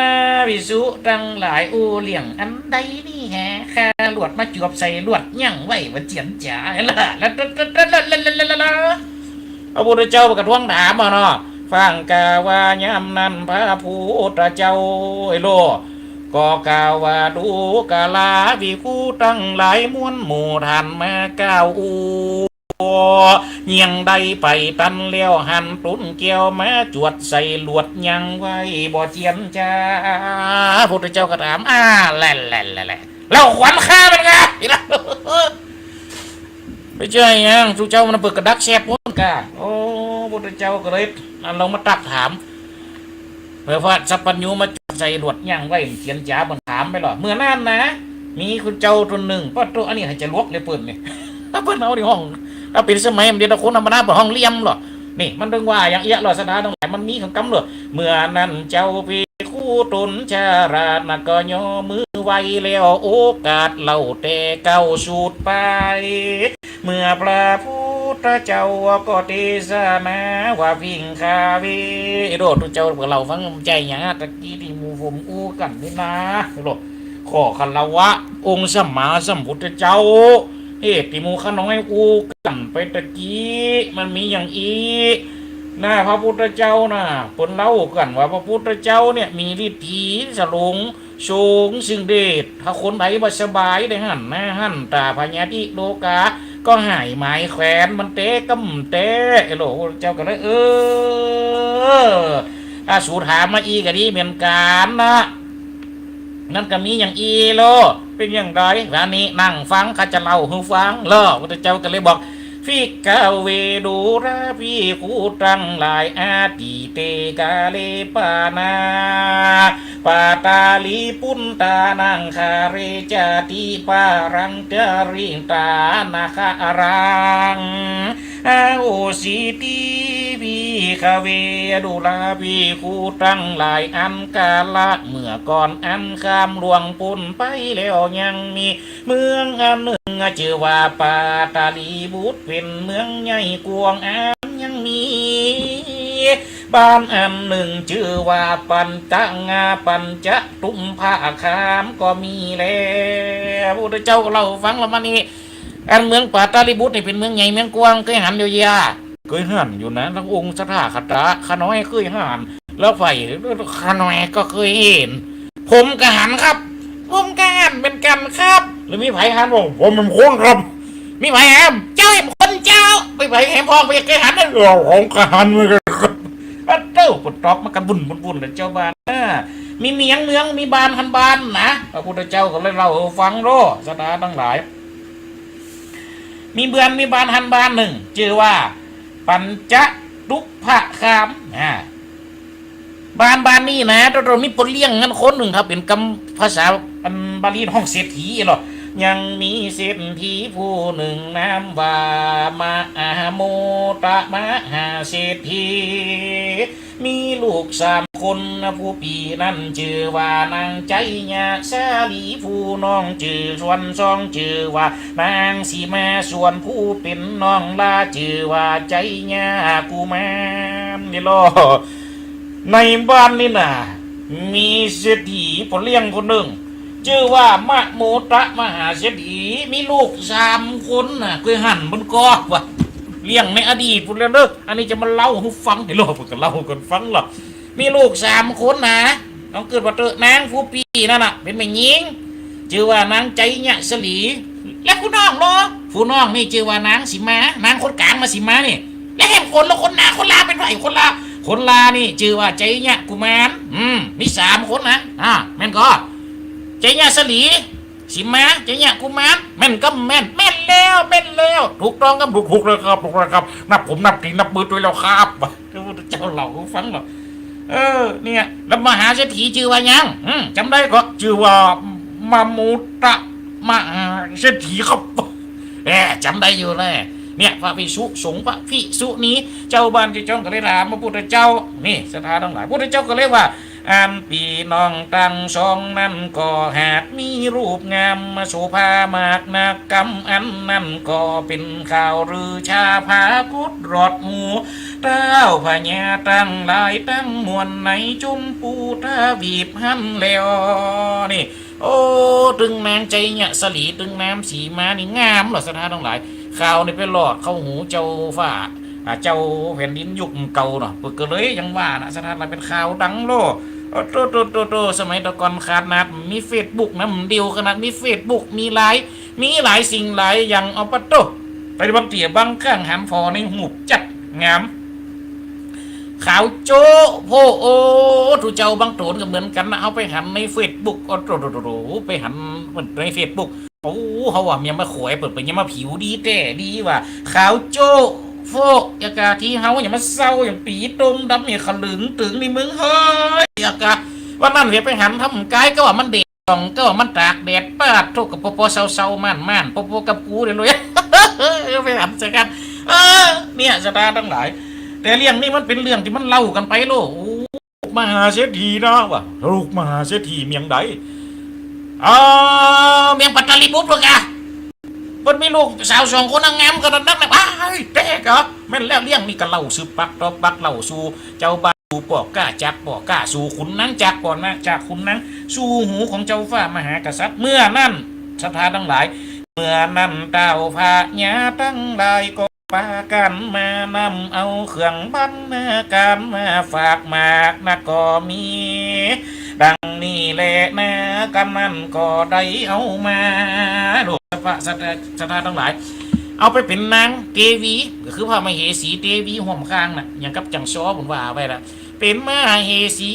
ภิกษุตังหลาย อู้เรื่องอันใดนี่แห ข้าหลวดมาจวบใส่หลวดยั้งไว้บ่เจียรจ๋า ละ ละ ละ พระพุทธเจ้าก็ทวงถามอะเนาะ ฟังก่าวว่า ยามนั้นพระพุทธเจ้า ไอ้โล ก็กล่าวว่า ดูกราภิกขุตังหลายมวลหมู่ ท่านมากล่าวอู้ เยียงได้ไปตันแล้ว หันตุ๊นแก้วมาจวดใส่หลวดยั้งไว้บ่เจียรจ๋า พุทธเจ้าก็ถาม อา แหละ แหละ แหละ แหละ แล้วขวัญข้ามันกา บ่ใจ้หยัง ตุ๊เจ้ามันเปิดกระดักแซบปู้นกา โอ้ พุทธเจ้าก็เลย อันลงมาตรัสถาม เมื่อพระสัพพัญญูมาจวดใส่หลวดยั้งไว้ เจียรจ๋าเปิ้นถามไปหลอ เมื่อนั้นนะ มีคนเจ้าต๋นนึ่ง ปะโต อันนี้ใผจะหลวกเลยเปิ้นนี่ เปิ้นเอาในห้อง ถ้าเป๋นสมัยมันเดียวคนธรรมดาเปิ้นฮ้องเลี่ยมหลอ นี่มันเถิงว่าอย่างเอี้ยหลอ ศรัทธาตังหลาย มันมีของกำเลิศ เมื่อนั้นเจ้าภิกขุต๋นชรานั้นก็ย่อมือไหว้แล้ว โอกาสเล่าแต่เก๊าสูดไป เมื่อพระพุทธเจ้าก็เตสนาว่า ภิกขเว ไอ้โล ตุ๊เจ้าเปิ้นเล่าฟัง บ่ใจ้หยัง ตะกี้ตี้หมู่ผมอู้กั๋นนี่นา ไอ้โล ขอคารวะองค์สัมมาสัมพุทธเจ้า เหตุตี้หมู่ข้าน้อยอู้กั๋นไปตะกี้ มันมีอย่างอี้ นะ พระพุทธเจ้านะ เปิ้นเล่ากั๋นว่าพระพุทธเจ้าเนี่ยมีฤทธีสลุง สูงซึ่งเดช ถ้าคนใดบ่สบายได้หันหน้าหันต๋า พยาธิโรคา ก็หายหมายแควนมันแต๊ก้ำแต๊ ไอ้โล เจ้าก็เลย เออ ถ้าสูถามมาอี้ก็ดีเหมือนกั๋นนะ นั้นก็มีอย่างอี้โล เป๋นอย่างใด บาดนี้นั่งฟัง ข้าจะเล่าหื้อฟังโล พุทธเจ้าก็เลยบอก ภิกขเว ดูราภิกขุตังหลาย อทิเต กาเล ปานาปาตาลีปุตตานัง คาเร จาติปารัง จาริตานาคารัง อโหสิติ ภิกขเว ดูราภิกขุตังหลาย อันกาละเมื่อก่อนอันข้ามล่วงป๊นไปแล้ว ยังมีเมืองอันนึ่งจื้อว่าปาตาลีบุตร เป๋นเมืองใหญ่กว้าง อันยังมีบ้านอันนึ่งจื้อว่าปัญจงา ปัญจตุมภคามก็มีแล พุทธเจ้าก็เล่าหื้อฟังละมานี่ อันเมืองปาตาลีบุตรนี่เป๋นเมืองใหญ่เมืองกว้าง เกยหันอยู่เยียะ เกยหันอยู่นะ ตังองค์สถาคตะ ข้าน้อยเกยหัน แล้วใผ ข้าน้อยก็เกยหัน ผมก็หันครับ ผมก็หันเหมือนกั๋นครับ แล้วมีใผหันบ่ ผมแหมคนครับ มีใผหัน เจ้าแหมคนเจ้า มีใผหันพ่อง ใผเกยหันนะ เออ ผมก็หันเหมือนกั๋นครับ อะเต้า ปดตอบมากั๋นบุ่นบุ่นบุ่นเลยเจ้าบ้านนะ มีเมียงเมือง มีบ้านหันบ้านนะ พระพุทธเจ้าก็เลยเล่าหื้อฟังโล ศรัทธาตังหลาย มีเมือง มีบ้านหันบ้านนึ่ง จื้อว่าปัญจตุมภคาม อ่า บ้านบ้านนี้นะ ตอนมีปนเลี้ยงกันคนนึ่งครับ เป๋นกำภาษาอันบาลีฮ้องเศรษฐีโล ยังมีเศรษฐีผู้นึ่ง นามว่ามหาโมตะมหาเศรษฐี มีลูกสามคน ผู้ปี้นั้นจื้อว่านางไชยสาลี ผู้น้องจื้อ ส่วนสองจื้อว่านางสีมา ส่วนผู้เป๋นน้องหล้าจื้อว่าไชยกุมาร นี่โล ในบ้านนี้นะ มีเศรษฐีปนเลี้ยงคนนึ่ง จื้อว่ามะโมตะมหาเศรษฐี มีลูกสามคนนะ เกยหันเปิ้นก่อว่า เลี้ยงในอดีตปู้นแล้วเน่อ อันนี้จะมาเล่าหื้อฟัง ไอ้โล เปิ้นก็เล่ากั๋นฟังละ มีลูกสามคนนะ น้องเกิดว่าเต๊อะ นางผู้ปี้นั่นน่ะ เป๋นแม่ญิง จื้อว่านางไชยสาลี และผู้น้องลอ ผู้น้องนี่จื้อว่านางสีมา นางคนก๋างนะสีมานี่ และแหมคนลอ คนหน้า คนหล้าเป๋นใผ คนหล้า คนหล้านี่จื้อว่าไชยกุมาร อืม มีสามคนนะ อ่า แม่นก่อ ไชยสาลี สีมา ไชยกุมาร แม่นก่อ แม่น แม่นแล้ว แม่นแล้ว ถูกต้องครับ ถูก ถูกแล้วครับ ถูกแล้วครับ นับผมนับตี๋นับมือตวยแล้วครับ พระพุทธเจ้าเล่าหื้อฟังโล เออ เนี่ย แล้วมหาเศรษฐีจื้อว่าหยัง อืม จ๋ำได้ก่อ จื้อว่ามะโมตะมหาเศรษฐีครับ แหม จ๋ำได้อยู่แล เนี่ย พระภิกษุสงฆ์ พระภิกษุณี เจ้าบ้านเจ้าจ้องก็เลยถามพระพุทธเจ้า นี่ ศรัทธาตังหลาย พุทธเจ้าก็เลยว่า อันปี้น้องตังสองนั้นก็หากมีรูปงามมาโสภามากนัก กำอันนั้นก็เป๋นข่าวลือชาพากุดรอดหู ต้าวพญาตังหลายตังมวลในจุมปูทวีปหั้นแล นี่ โอ้ ตึงนางไชยสลี ตึงนางสีมานี่งามลอ ศรัทธาตังหลาย ข่าวนี่ไปลอดเข้าหูเจ้าฟ้า อ่า เจ้าแผ่นดินยุคเก่าเนาะ เปิ้นก็เลยยังว่านะ ศรัทธาตังหลาย เป๋นข่าวดังโล โอ้ โต โต โต โต สมัยตะก่อนขนาดมีเฟซบุ๊กนะ มันเดี่ยวขนาดมีเฟซบุ๊ก มีไลน์ มีหลายสิ่งหลายอย่าง เอาปะโต ไปบางเตี้ยบางครั้งหันผ่อในหูปจัดงาม ขาวโจ๊ะโพะ โอ้ ตุ๊เจ้าบางโต๋นก็เหมือนกั๋นนะ เอาไปหันในเฟซบุ๊ก โอ้ โต โต โต โต ไปหันในเฟซบุ๊ก โอ้ เฮาว่าเมียมาขวยเปิ้น เปิ้นยังมาผิวดีแต๊ดีว่า ขาวโจ๊ะโพะ อย่างกะตี้เฮายังมาเศร้าอย่างปี๋ตมดำเนี่ย ขะลึงตึงในเมืองเฮ้ย อย่างกะ วันนั้นเวียไปหันทำก๋ายก็ว่ามันแดดส่อง ก็ว่ามันตากแดด ปาดโธ่ ก็ปอปอเซาๆ ม่านๆ ปอปอกับกูเนี่ยเลย ไปหันใส่กั๋น เออ เนี่ย ศรัทธาตังหลาย แต่เรื่องนี้มันเป๋นเรื่องตี้มันเล่ากั๋นไปโล โอ้ มหาเศรษฐีนะว่า ลูกมหาเศรษฐีเมืองใด อ่า เมืองปัตตลีบุตรว่ากะ เปิ้นมีลูกสาวสองคนนะ งามขนาดนักนะ อ้าย แต๊ก่อ แม่นแล้ว เรื่องนี้ก็เล่าสืบปากต่อปาก เล่าสู่เจ้าบ้าน สู่ป้อก๊า จากป้อก๊า สู่ขุนนาง จากป้อนาง จากขุนนาง สู่หูของเจ้าฟ้ามหากษัตริย์ เมื่อนั้น ศรัทธาตังหลาย เมื่อนั้นต้าวพญาตังหลายก็ปากั๋นมานำเอาเครื่องบรรณาก๋ารมาฝากมากนักก็มี ดังนี้แลนะ กำนั้นก็ได้เอามา ลูกพระศรัทธา ศรัทธาตังหลาย เอาไปเป๋นนางเตวี ก็คือพระมเหสีเตวีฮ่วมข้างน่ะ อย่างกับจั่งซ้อเปิ้นว่าไว้ละ เป๋นมเหสี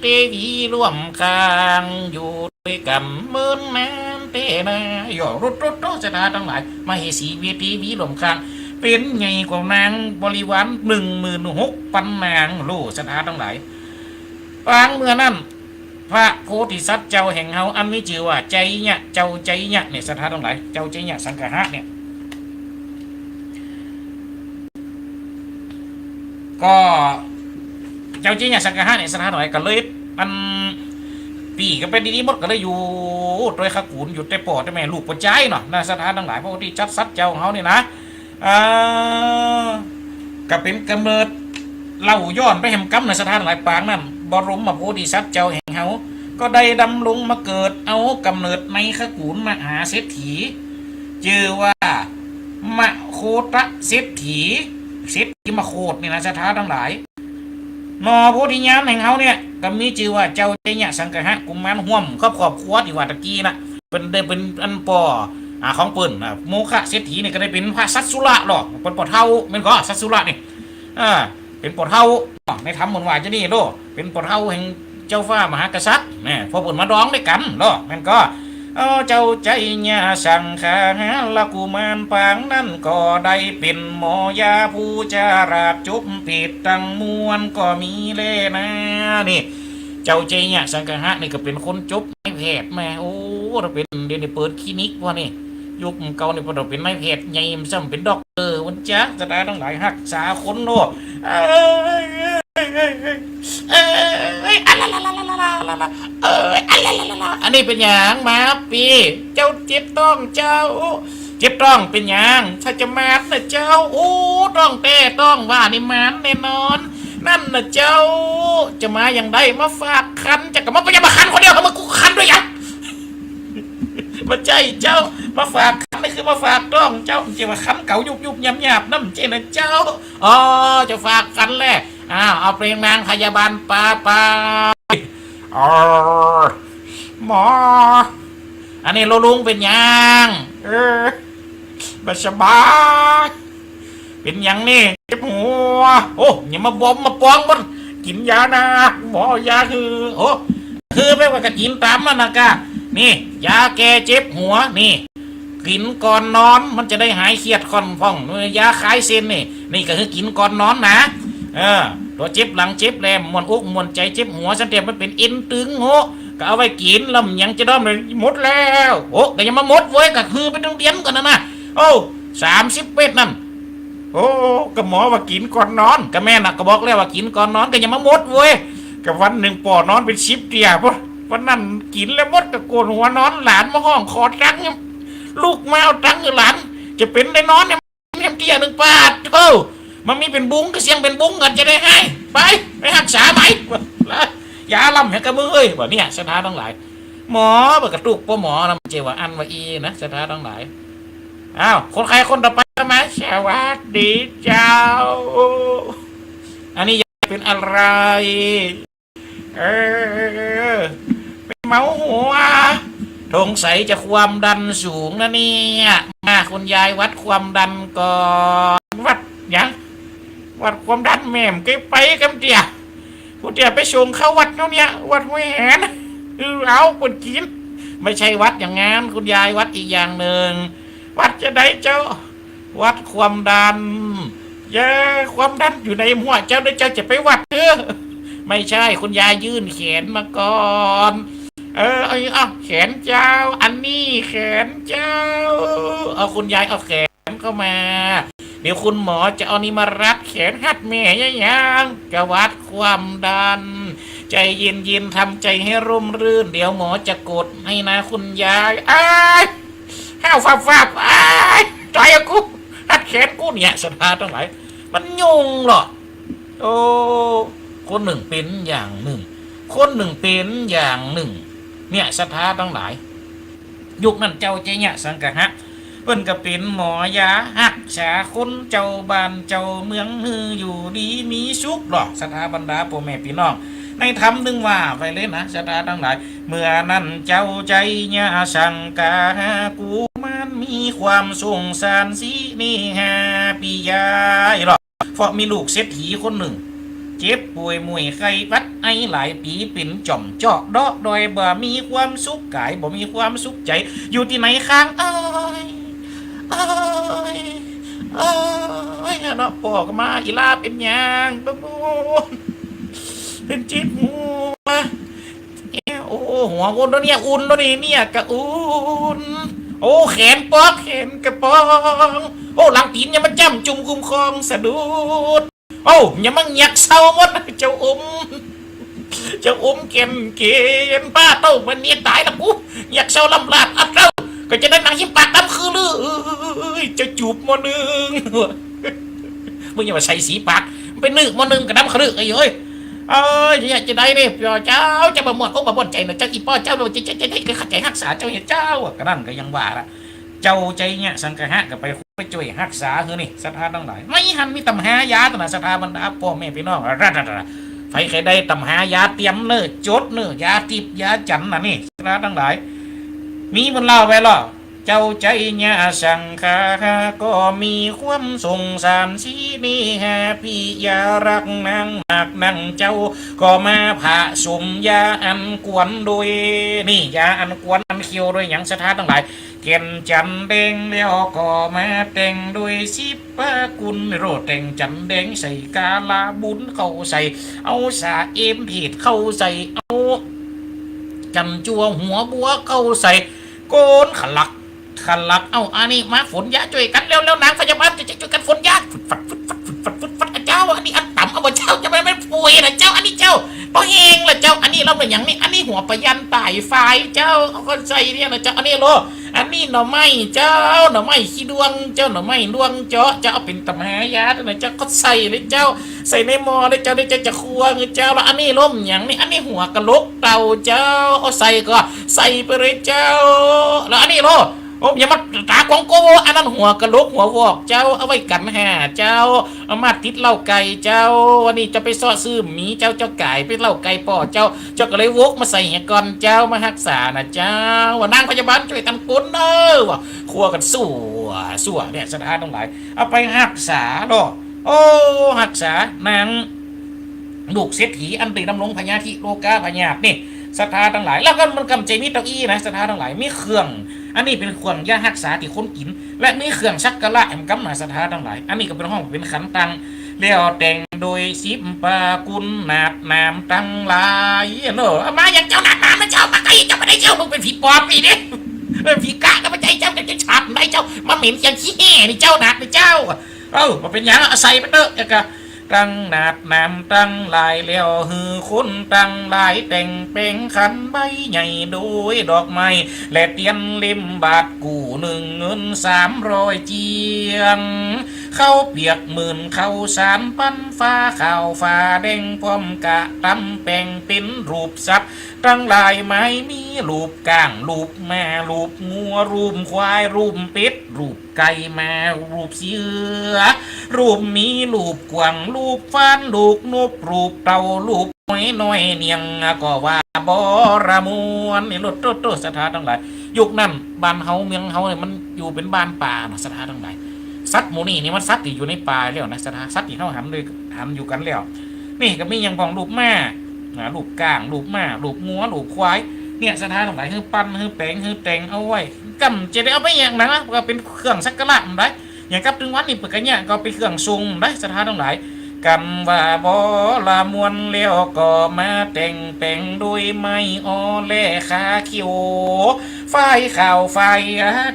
เตวีฮ่วมข้าง อยู่ตวยกั๋นเมินนานแต๊นา โอ้ โต โต โต ศรัทธาตังหลาย มเหสีเตวีฮ่วมข้าง เป๋นใหญ่กว่านางบริวารหนึ่งหมื่นหกปันนาง โล ศรัทธาตังหลาย ปางเมื่อนั้น พระโพธิสัตว์เจ้าแห่งเฮา อันมีจื้อว่าไชยะ เจ้าไชยะเนี่ย ศรัทธาตังหลาย เจ้าไชยะสังคหะเนี่ย ก็เจ้าไชยะสังคหะเนี่ย ศรัทธาตังหลาย ก็เลย อันปี้ก็เป๋นดีๆ หมด ก็เลยอยู่ตวยขะกู๋น อยู่แต่ป้อแต่แม่ ลูกบ่ใจ๊เนาะนะ ศรัทธาตังหลาย พระโพธิสัตว์เจ้าของเฮานี่นะ อ่า ก็เป๋นก๋ำเนิด เล่าย้อนไปแหมกำนะ ศรัทธาตังหลาย ปางนั้น บรมโพธิสัตว์เจ้าแห่งเฮา ก็ได้ดำรงมาเกิดเอาก๋ำเนิดในขะกู๋นมหาเศรษฐี จื้อว่ามโคตเศรษฐี เศรษฐีมโคตนี่นะ ศรัทธาตังหลาย หน่อโพธิญาณแห่งเฮาเนี่ย ก็มีจื้อว่าเจ้าไชยะสังคหะกุมารฮ่วมกับครอบครัวตี้ว่าตะกี้น่ะ เป๋นได้เป๋นอันป้อ อ่า ของเปิ้นน่ะ โมคเศรษฐีนี่ก็ได้เป๋นพระสัสสุระลอ เป๋นป้อเฒ่า แม่นก่อ สัสสุระนี่ อ่า เป๋นป้อเฒ่า ในธรรมเปิ้นว่าจะนี่โล เป๋นป้อเฒ่าแห่งเจ้าฟ้ามหากษัตริย์ แม่น พอเปิ้นมาดองตวยกั๋นลอ แม่นก่อ เออ เจ้าไชยะสังคหะกุมารปางนั้นก็ได้เป๋นหมอยาผู้จะราบจบผิดตังมวลก็มีแลนา นี่ เจ้าไชยะสังคหะนี่ก็เป๋นคนจบนายแพทย์แม่ โอ้ ถ้าเป๋นเดี๋ยวนี้เปิดคลินิกว่านี่ ยุคเก่านี่เปิ้นเป๋นนายแพทย์ใหญ่ มันซ้ำเป๋นด็อกเตอร์ วันจ๊ะ ศรัทธาตังหลาย ฮักษาคนโลก เอ้ย เอ้ย เอ้ย เอ้ย เอ้ย อะละละละ เอ้ย อะละละละ อันนี้เป๋นหยังมาปี้ เจ้าเจ็บต๊องเจ้า เจ็บต๊องเป๋นหยัง ถ้าจะมานนะเจ้า โอ้ ต๊องแต๊ต๊องว่านี่มานแน่นอน นั่นนะเจ้า จะมาอย่างใด มาฝากครรภ์ จะก็มา บ่ใจ้มาครรภ์คนเดียว เมื่อกูครรภ์ตวยหยัง บ่ใจ้เจ้า มาฝากครรภ์นี่คือมาฝากต๊องเจ้า จะมาครรภ์เก๋ายุบๆ หยาบๆ นั่นบ่ใจ้นะเจ้า อ๋อ จะฝากครรภ์แล อ้าว เอาเพลงนางพยาบาลปาปา อ๋อ หมอ อันนี้โลลุงเป๋นหยัง เออ บ่สบาย เป๋นหยังนี่ เจ็บหัว โอ้ อย่ามาบอมมาปองมัน กิ๋นยานะ หมอยาหื้อ โอ้ คือแปลว่าก็กิ๋นต๋ามมันนะกะ นี่ ยาแก้เจ็บหัว นี่ กิ๋นก่อนนอน มันจะได้หายเครียดค่อนพ่อง ยาคลายเส้นนี่ นี่ก็คือกิ๋นก่อนนอนนะ เออ ตั๋วเจ็บหลังเจ็บแล ม่วนอกม่วนใจ๋ เจ็บหัว ซั้นแต๊มันเป๋นเอ็นตึงโห ก็เอาไว้กิ๋น แล้วหยังจะด้อมเลย หมดแล้ว โอ้ ก็ยังมาหมดเว้ย ก็หื้อไปตึงเตียนก่อนนะนะ โอ้ สามสิบเม็ดนั่น โอ้ ก็หมอว่ากิ๋นก่อนนอน ก็แม่นน่ะ ก็บอกแล้วว่ากิ๋นก่อนนอน ก็ยังมาหมดเว้ย กะวันนึ่งป้อนอนเป๋นสิบเตีย ป้อ วันนั้นกิ๋นแล้วหมดกะโกนหัวนอน หลานมาฮ้องขอตังค์ ลุกมาเอาตังค์หื้อหลาน จะเป๋นได้นอนแหม แหมเตียนึ่ง ปาดโธ่ มันมีเป๋นบุง กะเสี้ยงเป๋นบุงกั๋นจะได้หาย ไป ไปฮักษาใหม่ ยาลำแหมกะมึงเอ้ย บ่าเนี่ย ศรัทธาตังหลาย หมอบ่ากระตุก ป้อหมอนะ บ่ใจ้ว่าอั้นว่าอี้นะ ศรัทธาตังหลาย อ้าว คนไข้คนต่อไปเข้ามา สวัสดีเจ้า อันนี้ยายเป๋นอะไร เออ เป๋นเมาหัว สงสัยจะความดันสูงนะเนี่ย มา คุณยายวัดความดันก่อน วัดหยัง วัดความดัน แม่บ่เกยไปกำเตีย ผู้เตียไปส่งเข้าวัดแล้วเนี่ย วัดห้วยแหน คือเอาคนกิ๋น ไม่ใช่วัดอย่างนั้น คุณยาย วัดอีกอย่างนึ่ง วัดจะใดเจ้า วัดความดัน ยา ความดันอยู่ในหัวเจ้า แล้วเจ้าจะไปวัดเออ ไม่ใช่ คุณยายยื่นแขนมาก่อน เออ เอา เอาแขนเจ้า อันนี้แขนเจ้า เอา คุณยายเอาแขนเข้ามา เดี๋ยวคุณหมอจะเอานี่มารัดแขน ฮัดแม่ยายยัง กะวัดความดัน ใจเย็นๆ ทำใจให้ร่มรื่น เดี๋ยวหมอจะกดให้นะคุณยาย อ้าย ห้าวฟาบๆ อ้าย ต๋อยอะกู ฮัดแขนกูเนี่ย ศรัทธาตังหลาย มันยุ่งเหรอ โอ้ คนนึ่งเป๋นอย่างนึ่ง คนนึ่งเป๋นอย่างนึ่ง เนี่ย ศรัทธาตังหลาย ยุคนั้นเจ้าไชยะสังคหะ เปิ้นกะเป๋นหมอยาฮักษาคนเจ้าบ้านเจ้าเมืองหื้ออยู่ดีมีสุขเหรอ ศรัทธาบรรดาป้อแม่ปี้น้อง ในธรรมนึ่งว่าไว้เลยนะ ศรัทธาตังหลาย เมื่อนั้นเจ้าไชยะสังคหะกุมารมีความสงสารสิเนหาปิยาเหรอ เพราะมีลูกเศรษฐีคนนึ่ง เจ็บป่วยม่วยไข้หวัดไอหลายปี๋ เป๋นจ่อมเจาะเดาะดอย บ่มีความสุขก๋าย บ่มีความสุขใจ๋ อยู่ตี้ไหนข้าง เอ้ย เอ้ย เอ้ย เนาะ ป้อก็มา อีหล้าเป๋นหยัง บ่ฮู้ เป๋นเจ็บหัว เอ๊ะ โอ้ หัวอุ่นแล้วเนี่ย อุ่นแล้วนี่ เนี่ยกะอุ่น โอ้ แขนปอก แขนกะปอง โอ้ หลังตี๋นยังมาจ้ำจุ่มคุ้มครองสะดุด โอ้ ยังมาเหยียกเซาหมด เจ้าอม เจ้าอมแก่นเกณฑ์ ป้าเต้า วันนี้ต๋ายละกู เหยียกเซาลำลาดอัดเล่า ก็จะได้หนังหิ้มปากดำคือลือ เจ้าจูบหม้อนึ่ง มึงอย่ามาใส่สีปาก ไปนึ่งหม้อนึ่งกะดำคือลือ ไอ้เอ้ย เอ้ย เนี่ยจะได้เนี่ย ป้อเจ้า เจ้าบ่ม่วนอกบ่ม่วนใจ๋เนาะ เจ้าอีป้อเจ้า เจ้า เจ้า เจ้า เจ้าเข้าใจ๋ฮักษาเจ้าเนี่ยเจ้า กะนั้นกะยังว่าละ เจ้าไชยะสังคหะกะไป ไปจ้วยฮักษาหื้อนี่ ศรัทธาตังหลาย ไม่หันมีต๋ำหายาตังนะ ศรัทธาบรรดาป้อแม่ปี้น้อง รัดๆๆ ใผใค่ได้ต๋ำหายาเตียมเน่อ จดเน่อ ยาทิพย์ยาจันทร์น่ะนี่ ศรัทธาตังหลาย มีเปิ้นเล่าไว้เหรอ เจ้าไชยะสังคหะก็มีความสงสารสิเนหาปิยา ฮักนางนัก นางเจ้าก็มาผสมยาอันกวนโดย นี่ ยาอันกวนอันเคี้ยวโดยหยัง ศรัทธาตังหลาย แก่นจันทน์แดง แล้วก็มาแต่งโดยสิบประกุล โรดแต่งจันทน์แดงใส่ กาลาบุญเข้าใส่ เอาสาเอมเทศเข้าใส่ เอาจั่นจั่วหัวบัวเข้าใส่ โกนขลัก ขลัก เอา อันนี้มาฝนยาจ้วยกั๋น แล้ว แล้วนางพยาบาลจะ จะจ้วยกั๋นฝนยา ฟึดฟัด ฟึดฟัด ฟึดฟัด ฟึดฟัด อะเจ้า อันนี้อันต๋ำ เอาบ่เจ้า จะไม่ ไม่ป่วยนะเจ้า อันนี้เจ้า ป้อแห้งละเจ้า อันนี้เฮาเป๋นหยังนี่ อันนี้หัวปะยันต่ายฟ้ายเจ้า เอาก็ใส่เนี่ยนะเจ้า อันนี้โล อันนี้หน่อไม้เจ้า หน่อไม้ขี้ด้วงเจ้า หน่อไม้ด้วงเจาะเจ้า เอาเป๋นต๋ำหายาตังนะเจ้า ก็ใส่เลยเจ้า ใส่ในหม้อเลยเจ้า เดี๋ยวเจ้าจะคั่วหื้อเจ้า แล้วอันนี้โล หยังนี่ อันนี้หัวกะโหลกเต่าเจ้า เอาใส่ก็ใส่ไปเลยเจ้า แล้วอันนี้โล โอ้ อย่ามาต๋ากวางโก้ อันนั้นหัวกะโหลกหัววอกเจ้า เอาไว้กั๋นห่าเจ้า เอามาติดเหล้าไก่เจ้า วันนี้เจ้าไปเซาะซื้อหมีเจ้า เจ้าก๋ายไปเหล้าไก่ป้อเจ้า เจ้าก็เลยวกมาใส่เหียก่อนเจ้า มาฮักษานะเจ้า ว่านางพยาบาลจ้วยตังคนเน่อ ว่าคั่วกั๋นสั่วสั่วเนี่ย ศรัทธาตังหลาย เอาไปฮักษาเนาะ โอ้ ฮักษานาง ลูกเศรษฐีอันได้ดำรงพญาธิโรคาพยาธินี่ ศรัทธาตังหลาย แล้วก็มันกำเจมีเต้าอี้นะ ศรัทธาตังหลาย มีเครื่อง อันนี้เป๋นเครื่องยาฮักษาตี้คนกิ๋น และมีเครื่องสักการะแหมกำนะ ศรัทธาตังหลาย อันนี้ก็เป๋นห้องเป๋นขันตัง แล้วแต่งโดยสิบประกุลนาดนามตังหลายเนาะ มาอย่างเจ้านาดนามนะเจ้า มาใก้เจ้าบ่ได้เจ้า มึงเป๋นผีปอบนี่เด้ เป๋นผีกะก็บ่ใจ้เจ้า เจ้าจะฉันได้เจ้า มาเหม็นอย่างขี้แห่นี่เจ้านาดนี่เจ้า เอ้า บ่เป๋นหยัง เอาใส่ไปเต๊อะ แล้วก็ ตังหนาดหนามตังหลาย แล้วหื้อคนตังหลายแต่งแป๋งขันใบใหญ่ โดยดอกไม้และเตียนเล่มบาท กู้หนึ่งเงินสามร้อยเจียง ข้าวเปียกหมื่นข้าวสารปันฟ้า ข้าวฟ้าแดงพร้อมกะตำแป๋งเป๋นรูปสัตว์ตังหลาย หมายมีรูปก้าง รูปม้า รูปงัว รูปควาย รูปเป็ด รูป ไก่ ม้า รูปเสือ รูปหมี รูปกวาง รูปฟาน รูปนก รูปเต่า รูปหอยน้อยเนียง ก็ว่าบ่ระมวล นี่โลด โต โต ศรัทธาตังหลาย ยุคนั้นบ้านเฮาเมืองเฮาเนี่ยมันอยู่เป๋นบ้านป่าเนาะ ศรัทธาตังหลาย สัตว์หมู่นี้นี่มันสัตว์ตี้อยู่ในป่าแล้วนะ ศรัทธา สัตว์ตี้เฮาหันด้วย หันอยู่กั๋นแล้ว นี่ก็มีหยังพ่อง รูปม้า อ่า รูปก้าง รูปม้า รูปงัว รูปควาย เนี่ย ศรัทธาตังหลาย หื้อปั้น หื้อแป๋ง หื้อแต่งเอาไว้ กำจะได้เอาไปหยังนะ ก็เป๋นเครื่องสักการะมันได้ อย่างกับตึงวันนี้เปิ้นก็เนี่ย ก็เป๋นเครื่องทรงได้ ศรัทธาตังหลาย กำว่าบ่ระมวลแล้วก็มาแต่งแป๋งโดยไม้อ้อแลขาเขียว ฝ้ายขาวฝ้าย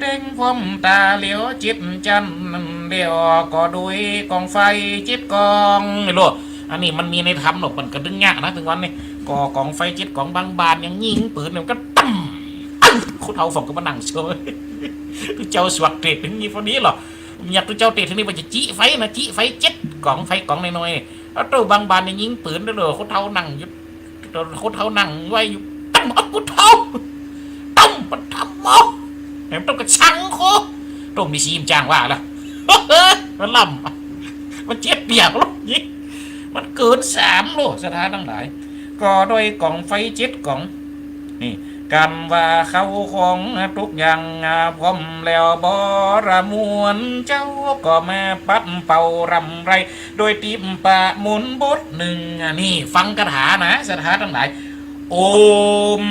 แดงพร้อมตา แล้วเจ็ดจั้น แล้วก็โดยก๋องไฟเจ็ดก๋อง นี่โลด อันนี้มันมีในธรรมเนาะ เปิ้นก็ดึงยากนะ ตึงวันนี้ ก่อกองไฟเจ็ดก๋อง บางบ้านยังยิงปืนเนี่ย มันก็ตั้ม ตึ้ง คนเฒ่าฝ่องก็มานั่งเซย ตุ๊เจ้าสวดเตสน์เถิงนี่พอดีเหรอ เมียตุ๊เจ้าเตสน์เถิงนี่ว่าจะจี้ไฟนะ จี้ไฟเจ็ดก๋อง ไฟก๋องน้อยๆ แล้วโต้บางบ้านเนี่ยยิงปืนเด้อ คนเฒ่านั่งอยู่ คนเฒ่านั่งไว้อยู่ ตั้ม เอา พุทโธ ตั้ม ปะทำโม แหมต้องกระชังโค โต้มีซีมจ้างว่าละ มันล้ำ มันเจ็ดเปียกโลดนี่ มันเกิ๋นสามโลด ศรัทธาตังหลาย ก็โดยก๋องไฟเจ็ดก๋อง นี่ กำว่าเข้าของตุ๊กอย่างพร้อมแล้วบ่ระมวล เจ้าก็มาปัดเป่าร่ำไร โดยติปปะมนต์บทหนึ่ง อันนี้ฟังคาถานะ ศรัทธาตังหลาย โอม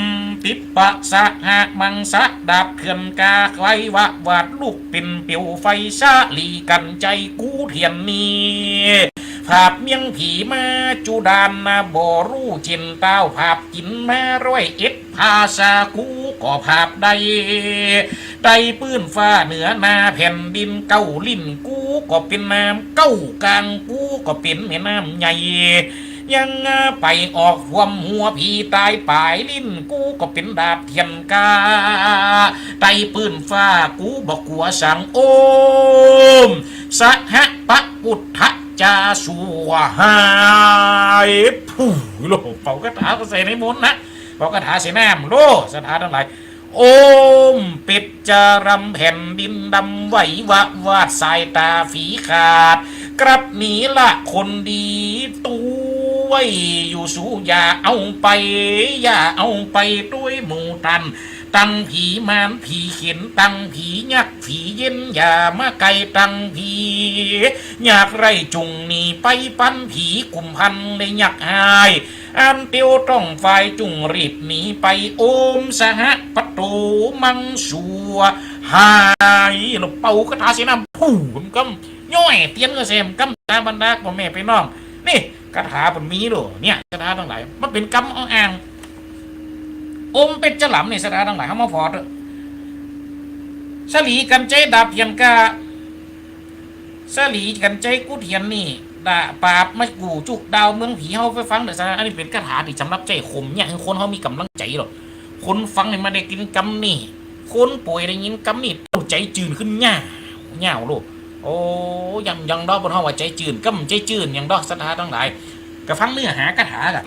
ติปปะสะหะมังสะ ดาบเถื่อนกา ไขวะวาดลุกเป๋นเปลวไฟ สะหลีกั๋นไจ้กู้เถียนนี้ ผาบเมียงผีมาจุดานนะ บ่ฮู้เจียนต้าว ผาบกิ๋นมาร้อยเอ็ด ภาษากูก็ผาบได้ ใต้ปื้นฟ้าเหนือหน้าแผ่นดิน เก๊าลิ้นกูก็เป๋นน้ำ เก๊ากลางกูก็เป๋นแม่น้ำใหญ่ ยังไปออกความหัวผีต๋าย ป๋ายลิ้นกูก็เป๋นดาบเถื่อนกา ใต้ปื้นฟ้ากูบ่กั๋วสัง โอม สหะปะพุทธะจา สวาหาย ผู้โลก เป่าคาถาก็ใส่ในมนต์นะ เป่าคาถาใส่น้ำโลด ศรัทธาตังหลาย โอม เป็ดจะรำแผ่นดินดำ ไหววะวาดสายต๋าผีขาด กลับหนีละคนดี ตวยอยู่สู อย่าเอาไป อย่าเอาไปตวยหมู่ต้าน ตังผีมารผีเข็น ตังผียักษ์ผีเย็น อย่ามาใก้ตังผี อยากไร้จุ่งหนีไปปันผีกุมพันธ์และยักษ์ฮ้าย อันเตียวต้องฝ่ายจุ่งรีบหนีไป โอม สหะปะโต มัง สวาหาย แล้วเป่าคาถาใส่น้ำ ผู้ กำ ย่อยเตียนก็แซม กำ ตาบรรดาพ่อแม่พี่น้อง นี่คาถาเปิ้นมีโลด เนี่ย ศรัทธาตังหลาย มันเป๋นกำอ้าง โอม เป็ดจะรำ นี่ ศรัทธาตังหลาย เฮามาผ่อเต๊อะ สะหลีกั๋นไจ้ดาบเถื่อนกา สะหลีกั๋นไจ้กู้เถียนนี่ ดาบปราบมากู้จุกดาวเมืองผี เฮาไปฟังเต๊อะ ศรัทธา อันนี้เป๋นคาถาตี้สำหรับใจ๊ข่มเนี่ย หื้อคนเฮามีก๋ำลังใจ๋โลด คนฟังนี่มาได้ยินกำนี่ คนป่วยได้ยินกำนี่ ใจ๋จื้นขึ้นย่าวย่าวโลด โอ้ ยัง ยังดอก เปิ้นฮ้องว่าใจ๋จื้น กำใจ๋จื้น ยังดอก ศรัทธาตังหลาย ก็ฟังเนื้อหาคาถาก่ะ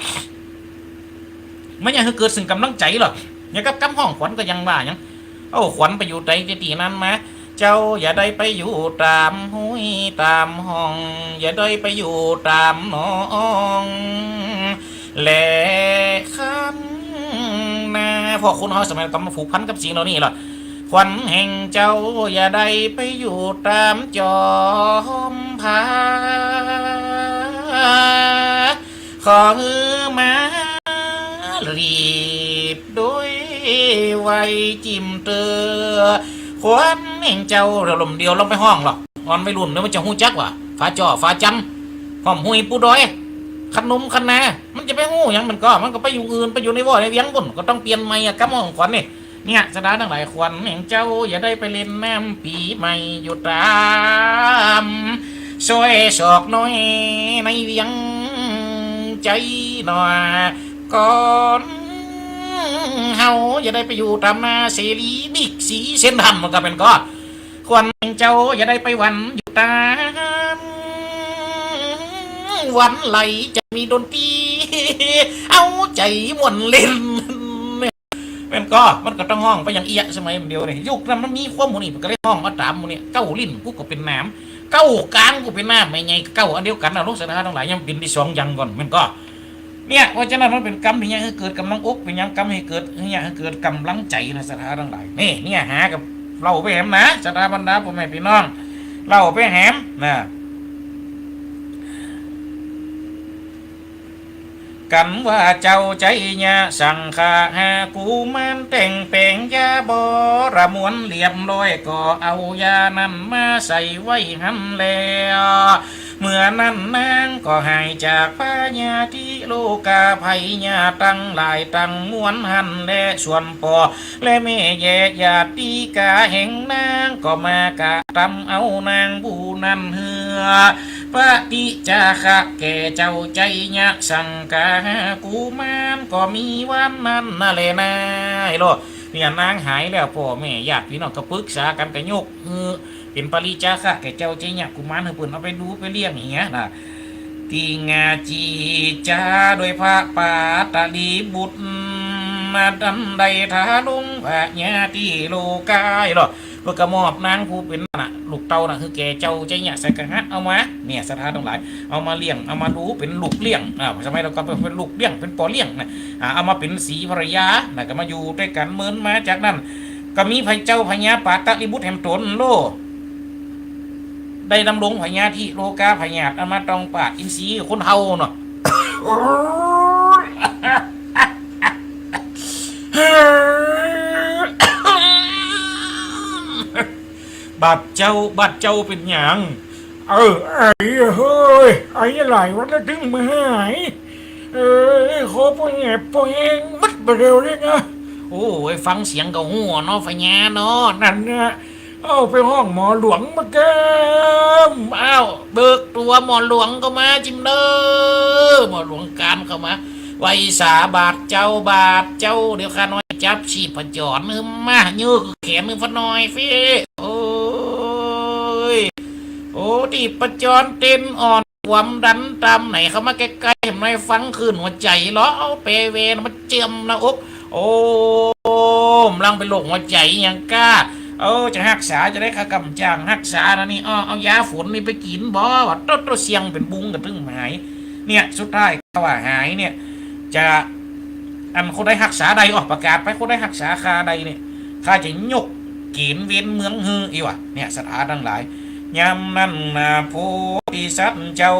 มันยังหื้อเกิดซึ่งก๋ำลังใจ๋โลด อย่างกับกำฮ้องขวัญก็ยังว่าหยัง โอ้ ขวัญไปอยู่ใดตี้ตี้นั้นมา เจ้าอย่าได้ไปอยู่ต๋ามห้วยต๋ามฮ่อง อย่าได้ไปอยู่ต๋ามหนอง แลคันนา เพราะคนเฮาสมัยก่อนมันผูกพันกับสิ่งเหล่านี้โลด ขวัญแห่งเจ้าอย่าได้ไปอยู่ต๋ามจอมผา ขอหื้อมารีบโดยไวจิ่มเตื้อ ขวัญแห่งเจ้า เดี๋ยวลมเดียวลองไปฮ้องหรอก อ่อนวัยรุ่นเดี๋ยวมันจะฮู้จักว่า ฝาจ่อฝาจ๋ำ ห้อมห้วยปูดอย คะนมคะนา มันจะไปฮู้หยังมันก็ มันก็ไปอยู่อื่น ไปอยู่ในว่อในเวียงปุ้น ก็ต้องเปลี่ยนใหม่อะ กำฮ้องขวัญนี่ เนี่ย ศรัทธาตังหลาย ขวัญแห่งเจ้าอย่าได้ไปเล่นน้ำปี๋ใหม่อยู่ต๋าม ซอยสอกน้อยในเวียงใจ๋หนอ ก่อนเฮาจะได้ไปอยู่ต๋ามนาเสรีบิ๊กซีเซ็นทรัล มันก็แม่นก่อ ควรเจ้าจะได้ไปหวันอยู่ต๋าม วันไหลจะมีดนตรี เอาใจ๋ม่วนเล่น แม่นก่อ มันก็ต้องฮ้องไปอย่างเอี้ย สมัยเดียวนี่ ยุคนั้นมันมีความหมู่นี้ มันก็เลยฮ้องมาต๋ามหมู่นี้ เก๊าลิ้นกูก็เป๋นหนาม เก๊าก๋างกูเป๋นหนาม แม่ใหญ่เก๊าอันเดียวกั๋นนะ ลูกศรัทธาตังหลาย ยังเป๋นตี้สองอย่างก่อน แม่นก่อ เนี่ย เพราะฉะนั้นมันเป๋นกำตี้เยียะหื้อเกิดก๋ำลังอก เป๋นหยังกำตี้เยียะหื้อเกิด เยียะหื้อเกิดก๋ำลังใจ๋นะ ศรัทธาตังหลาย นี่ เนี่ย หากับเล่าไปแหมนะ ศรัทธาบรรดาป้อแม่ปี้น้อง เล่าไปแหมนะ กั๋นว่าเจ้าใจ๊เยียะสังฆาหากุมารแต่งแป๋งยาบอระมวลเรียบร้อย ก็เอายานั้นมาใส่ไว้หั้นแล เมื่อนั้นนางก็หายจากพยาธิโรคาภัยยาตังหลายตังมวลหั้นแล ส่วนป้อและแม่แยะญาติกาแห่งนางก็มากระตำเอานางผู้นั้นหื้อ ปฏิจจาคะแก่เจ้าใจ๊เยียะสังฆาหากุมาร ก็มีวันนั้นนาแลนา ไอ้โล เนี่ยนางหายแล้ว ป้อแม่ญาติปี้น้องก็ปึกษากั๋นก็ยกหื้อเป๋นปฏิจจาคะแก่เจ้าใจ๊เยียะกุมาร หื้อเปิ้นเอาไปดูไปเลี้ยงเหียนะ ติงาจีจาโดยพระปาตลีบุตร มาตันได้ถาลุงพญาธิโรคา ไอ้โล เปิ้นก็มอบนางผู้เป๋นน่ะ ลูกเต้าน่ะ หื้อแก่เจ้าใจ๊เยียะสังฆาหะ เอามา เนี่ย ศรัทธาตังหลาย เอามาเลี้ยง เอามาดูเป๋นลูกเลี้ยง อ่า สมัยนั้นก็เป๋น เป๋นลูกเลี้ยง เป๋นป้อเลี้ยงนะ อ่า เอามาเป๋นสีภรรยานะ ก็มาอยู่ตวยกั๋นเมินมา จากนั้นก็มีพระเจ้าพญาปาตลีบุตรแหมต๋นโล ได้ดำรงพญาธิโรคาพยาธิอันมาต้องปาดอินทรีย์คนเฮาเนาะ บาดเจ้า บาดเจ้าเป๋นหยัง เออ ไอเฮ้ย ไอหลายวันแล้วตึงบ่หาย เออ คอป้อแหบป้อแห้งหมดบ่าเดี่ยวนี้นะ โอ้ย ฟังเสียงก็ฮู้เนาะ พญาเนาะ นั่นนะ เอาไปฮ้องหมอหลวงมาแก้ม อ้าว เบิกตั๋วหมอหลวงเข้ามาจิมเน่อ หมอหลวงกานเข้ามา ไหว้สาบาดเจ้า บาดเจ้า เดี๋ยวข้าน้อยจับชีพจรหื้อมา ยื้อแขนหื้อข้าน้อยเฟ้ โอ้ย โอ้ ชีพจรเต้นอ่อน ความดันต่ำ ไหนเข้ามาใก้ๆ แหมน้อยฟังคลื่นหัวใจ๋ลอ เอาแปรแวนมาเจียมหน้าอก โอ้ กำลังเป๋นโรคหัวใจ๋หยังก้า เออ จะฮักษาจะได้ ข้าก่ำจ้างฮักษานะนี่ อ้อ เอายาฝนนี่ไปกิ๋นบ่ ว่าโต๊ะๆ เสี่ยงเป๋นบุงก็ตึงหาย เนี่ย สุดท้ายข้าว่าหายเนี่ย จะ อันคนใดฮักษาได้ อ้อ ประกาศไป คนใดฮักษาข้าได้เนี่ย ข้าจะยกเก๋ณฑ์เว้นเมืองหื้อ อี้วะ เนี่ย ศรัทธาตังหลาย ยามนั้นนาโพธิสัตว์เจ้า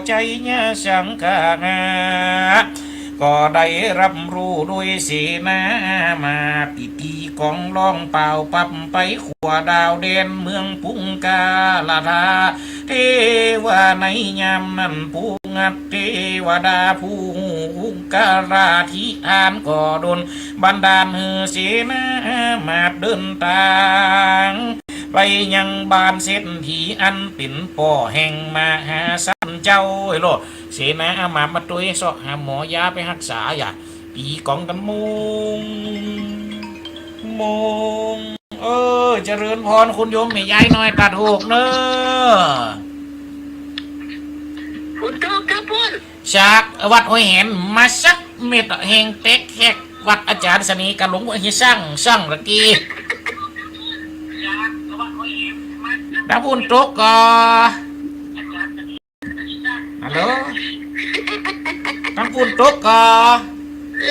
ใจ๊เยียะสังฆาหะ ก็ได้รับรู้โดยเสนามาตย์ ตี้ตีก๋องร้องเป่าปับไปขั่วดาวแดนเมืองปุงกาลาธา เทวาในยามนั้นผู้งัดเทวดาผู้ฮู้กาลาธิฐานก็ดลบันดาลหื้อเสนามาตย์เดินตาง ไปยังบ้านเศรษฐีอันเป๋นป้อแห่งมหาสัตว์เจ้า ไอ้โล เสนาอามาตย์มาตวยเซาะหาหมอยาไปฮักษา อย่าตีก๋องกั๋นโมง โมง เออ เจริญพรคุณโยมแม่ยายน้อยตัดหกเน่อ ฝนตกครับปุ้น จากวัดห้วยแหนมาสักเม็ดอะ แฮงแตกแฮกวัดอาจ๋ารย์เสน่ห์กาหลง เฮซัง ซังตะกี้ ตางปุ้นตกก่อ ฮัลโหล ตางปุ้นตกก่อ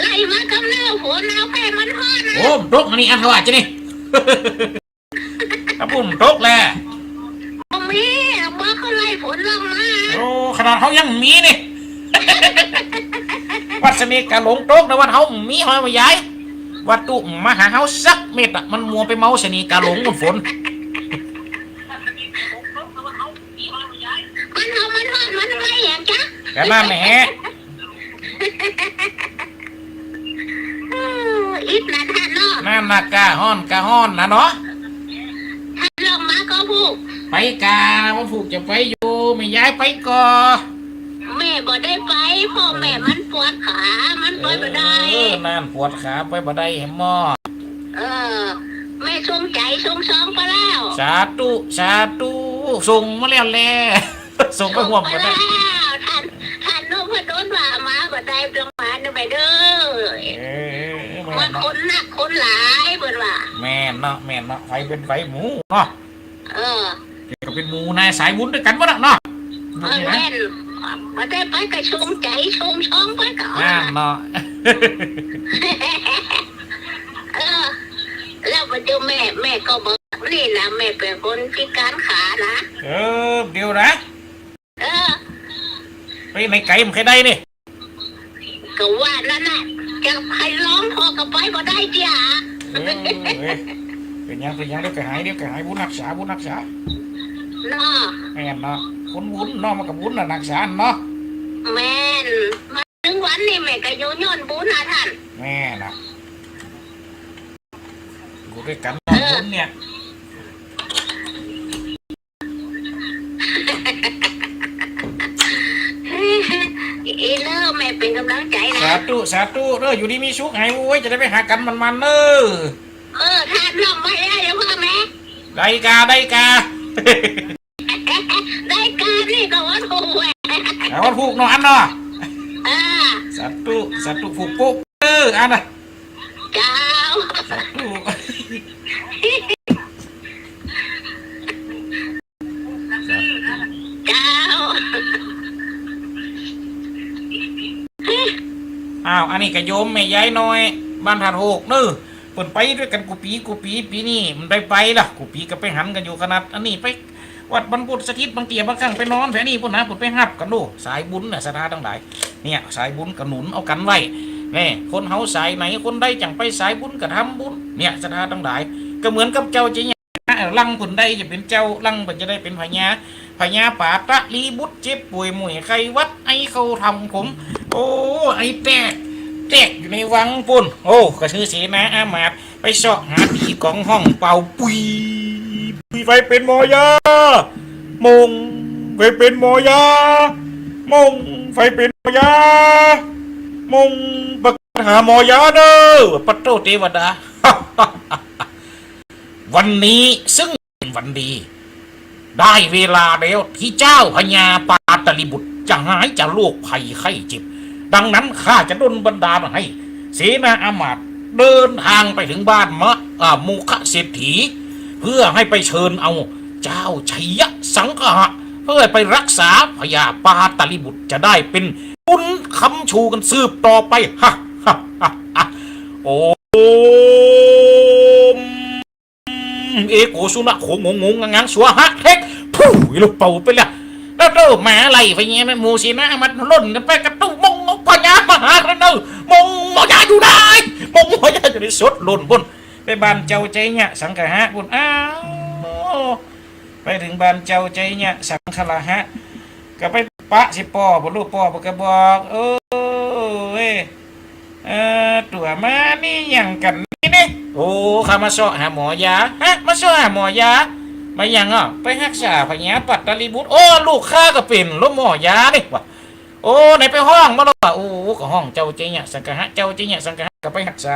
ไล่มากับหน้าฝน เอาไปมันฮ้อนนะ โอ้ มันตกอันนี้ อันทว่าจะนี่ ตางปุ้นตกแหละ บ่มี บ่เขาไล่ฝนลงมา โอ้ ขนาดเฮายังมีนี่ วัดเสน่ห์กาหลงตกนะ วัดเฮามี ฮ้อยว่ายาย วัดตุ๊มาหาเฮาสักเม็ดอะ มันมัวไปเมาเสน่ห์กาหลงฝน มันเอามันฮ้อนมันไปอย่างจ๊ะ ก็นั่นแหละ เออ อิดนะท่านเนาะ นั่นนะ กาฮ้อน กาฮ้อนนะเนาะ ท่านลองมาก็พูด ไปก่า วันพูกจะไปอยู่ แม่ยายไปก่อ แม่บ่ได้ไป เพราะแม่มันปวดขา มันไปบ่ได้ เออ นั่นปวดขา ไปบ่ได้แหมอ เออ แม่ส่งใจ๋ส่งซองไปแล้ว สาธุ สาธุ ส่งมาแล้วแล ส่งไปฮ่วมบ่ได้ ส่งไปแล้ว ท่าน ท่านนพดลว่ามาบ่ได้ ต้องมาเด้อแม่เด้อ เออ เออ เออ แม่นเนาะ มาคนนักคนหลาย เปิ้นว่า แม่นเนาะ แม่นเนาะ ใผเป๋นใผบ่ฮู้เนาะ เออ เดี๋ยวก็เป๋นหมู่นายสายบุญตวยกั๋นหมดอะเนาะ เออ แม่น บ่ได้ไปก็ส่งใจ๋ส่งซองไปก่อ นั่นเนาะ เออ แล้วบ่าเดี๋ยวแม่ แม่ก็บ่ นี่นะ แม่เป๋นคนพิก๋านขานะ เออ เดี๋ยวนะ เออ ไปไหนไก๋บ่ใค่ได้นี่ ก็ว่านั่นน่ะ จะใผฮ้องพ่อก็ไปบ่ได้เตี้ย เออ เออ เป๋นหยัง เป๋นหยัง เดี๋ยวก็หาย เดี๋ยวก็หาย บุญฮักษา บุญฮักษา เนาะ แม่นเนาะ คนบุญเนาะ มันก็บุญน่ะ ฮักษาเนาะ แม่น มาเถิงวันนี้แม่ก็อยู่ย้อนบุญนะท่าน แม่นน่ะ อยู่ตวยกั๋นย้อนบุญเนี่ย อีเน่อ แม่เป๋นก๋ำลังใจ๋นะ สาธุ สาธุเน่อ อยู่ดีมีสุข หายโวย จะได้ไปหากั๋นหมั่นๆ เน่อ เออ ท่านฮ้องมาแล้ว เดี๋ยวพ่อแม่ ได้ก่า ได้ก่า ได้ก่า นี่ก็วันพูก อ่ะ วันพูกเนาะ อันเนาะ อ่า สาธุ สาธุ พูกปุ๊บ เออ อันน่ะ เจ้า สาธุ เจ้า อ้าว อันนี้ก็โยมแม่ยายน้อย บ้านธาตุโฮกเน่อ เปิ้นไปตวยกั๋นกู้ปี๋กู้ปี๋ ปี๋นี้บ่ได้ไปละ กู้ปี๋ก็ไปหันกั๋นอยู่ขนาด อันนี้ไป วัดบรรพตสถิต บางเตี้ยบางครั้งไปนอนแถวนี้ปู้นนะ ปู้นไปฮับกั๋นโล สายบุญน่ะ ศรัทธาตังหลาย เนี่ย สายบุญก็หนุนเอากั๋นไว้ แน่ คนเฮาสายไหน คนใดจั่งไปสายบุญก็ทำบุญ เนี่ย ศรัทธาตังหลาย ก็เหมือนกับเจ้าใจ๋เยียะ เอ่อ หลังเปิ้นได้จะเป๋นเจ้า หลังเปิ้นจะได้เป๋นพญา พญาป๋าตะลีบุตร เจ็บป่วยหม่วยไข้หวัด ไอเข้าถ้ำขม โอ้ ไอแต๊ก แต๊กอยู่ในวังปู้น โอ้ ก็หื้อเสนาอามาตย์ ไปเซาะหาตี้ก๋องฮ้องเป่าปุย ปุย ใผเป๋นหมอยา มง ใผเป๋นหมอยา มง ใผเป๋นหมอยา มง ประกาศหาหมอยาเน่อ ปะโต้เตวดา วันนี้ซึ่งเป๋นวันดี ได้เวลาแล้วตี้เจ้าพญาป๋าตะลีบุตรจะหายจากโรคภัยไข้เจ็บ ดังนั้นข้าจะดลบันดาลให้เสนาอามาตย์เดินทางไปเถิงบ้านมะ อ่า โมคเศรษฐี เพื่อให้ไปเชิญเอาเจ้าชัยสังคหะ เพื่อไปรักษาพญาป๋าตะลีบุตร จะได้เป๋นบุญค้ำชูกั๋นสืบต่อไป ฮ่า ฮ่า ฮ่า ฮ่า โอม เอโกสุนะโขงงงงงังงัง สวาหะ เฮ็ก พู้ อีหลูเป่าไปแล้ว แล้วโต้หมาไล่ไปเยียะ หมู่เสนาอามาตย์ล่นกั๋นไปกระตู้ มง มง พญามหาเน่อ มง หมอยาอยู่ไหน มง หมอยาอยู่ไหน สดล่นปู้น ไปบ้านเจ้าชัยสังคหะปู้น อ้าว ไปเถิงบ้านเจ้าชัยสังคหะ ก็ไปปะสิป้อปู้น ลูกป้อปู้นก็บอก เออ เอ้ย เออ ตั๋วมานี่หยังกั๋นนี่นี่ โอ้ ข้ามาเซาะหาหมอยา ฮะ มาเซาะหาหมอยา มาหยังอ่ะ ไปฮักษาพญาป๋าตะลีบุตร โอ้ ลูกข้าก็เป๋นโรคหมอยานี่วะ โอ้ ไหนไปฮ้องมาแล้ววะ โอ้ ก็ฮ้องเจ้าชัยสังคหะ เจ้าชัยสังคหะก็ไปฮักษา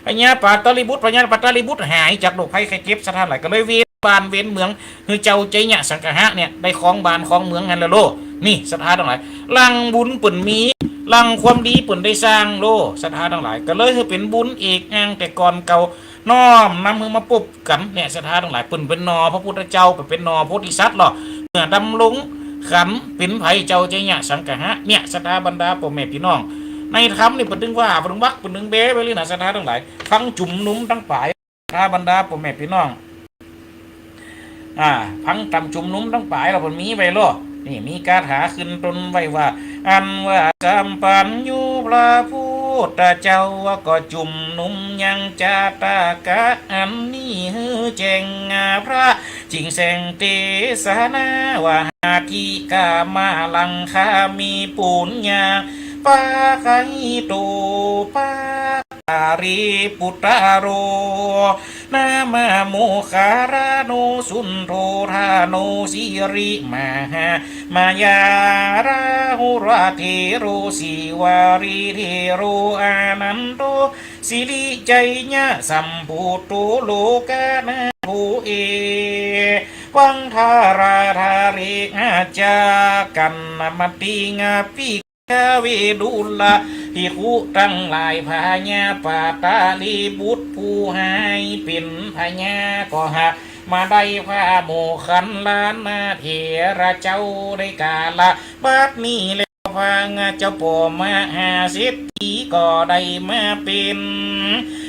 พญาป๋าตะลีบุตร พญาป๋าตะลีบุตรหายจากโรคภัยไข้เจ็บ ศรัทธาตังหลาย ก็เลยเวียนบ้านเวียนเมือง หื้อเจ้าชัยสังคหะเนี่ยได้ครองบ้านครองเมืองหั้นแหละโล นี่ศรัทธาตังหลาย หลังบุญเปิ้นมี หลังความดีเปิ้นได้สร้างโล ศรัทธาตังหลาย ก็เลยหื้อเป๋นบุญเอกอ้างแต่ก่อนเก่า น้อมนำหื้อมาปบกั๋นเนี่ย ศรัทธาตังหลาย เปิ้นเป๋นหน่อพระพุทธเจ้า เปิ้นเป๋นหน่อโพธิสัตว์ลอ เมื่อดำรงขันธ์เป๋นไพร่เจ้าชัยสังคหะเนี่ย ศรัทธาบรรดาป้อแม่ปี้น้อง ในธรรมนี่เปิ้นตึงว่า เปิ้นตึงวรรค เปิ้นตึงแบไว้เลยนะ ศรัทธาตังหลาย ฟังจุมนุมตังป๋าย ศรัทธาบรรดาป้อแม่ปี้น้อง อ่า ฟังต๋ามจุมนุมตังป๋าย แล้วเปิ้นมีไว้ลอ นี่มีคาถาขึ้นต้นไว้ว่า อันว่าสัมปัญญูพระพุทธเจ้า ก็จุมนุมยังจาตากะอันนี้หื้อแจ้ง พระจึงแสดงเตสนาว่า หากิกามาลังคามีปุญญา ปะไคโต ปะ ารีปุตโร นามโมคคัลลาโน สุนโทธาโน สิริมหามายา ราหุลเถโร สีวลีเถโร อานันโด สิริชัยยะสัมปุตโต โลกนาโถ เอวัง ทาราธาริอาจา กัณณมติงาปิ เวดุลาภิกขุตังหลาย พญาปัตตลีบุตรผู้หายเป๋นพญาก็หากมาได้ พระโมคคัลลานะเถระเจ้า ได้กาละบัดนี้แล พระเจ้าป้อมหาเศรษฐีก็ได้มาเป๋น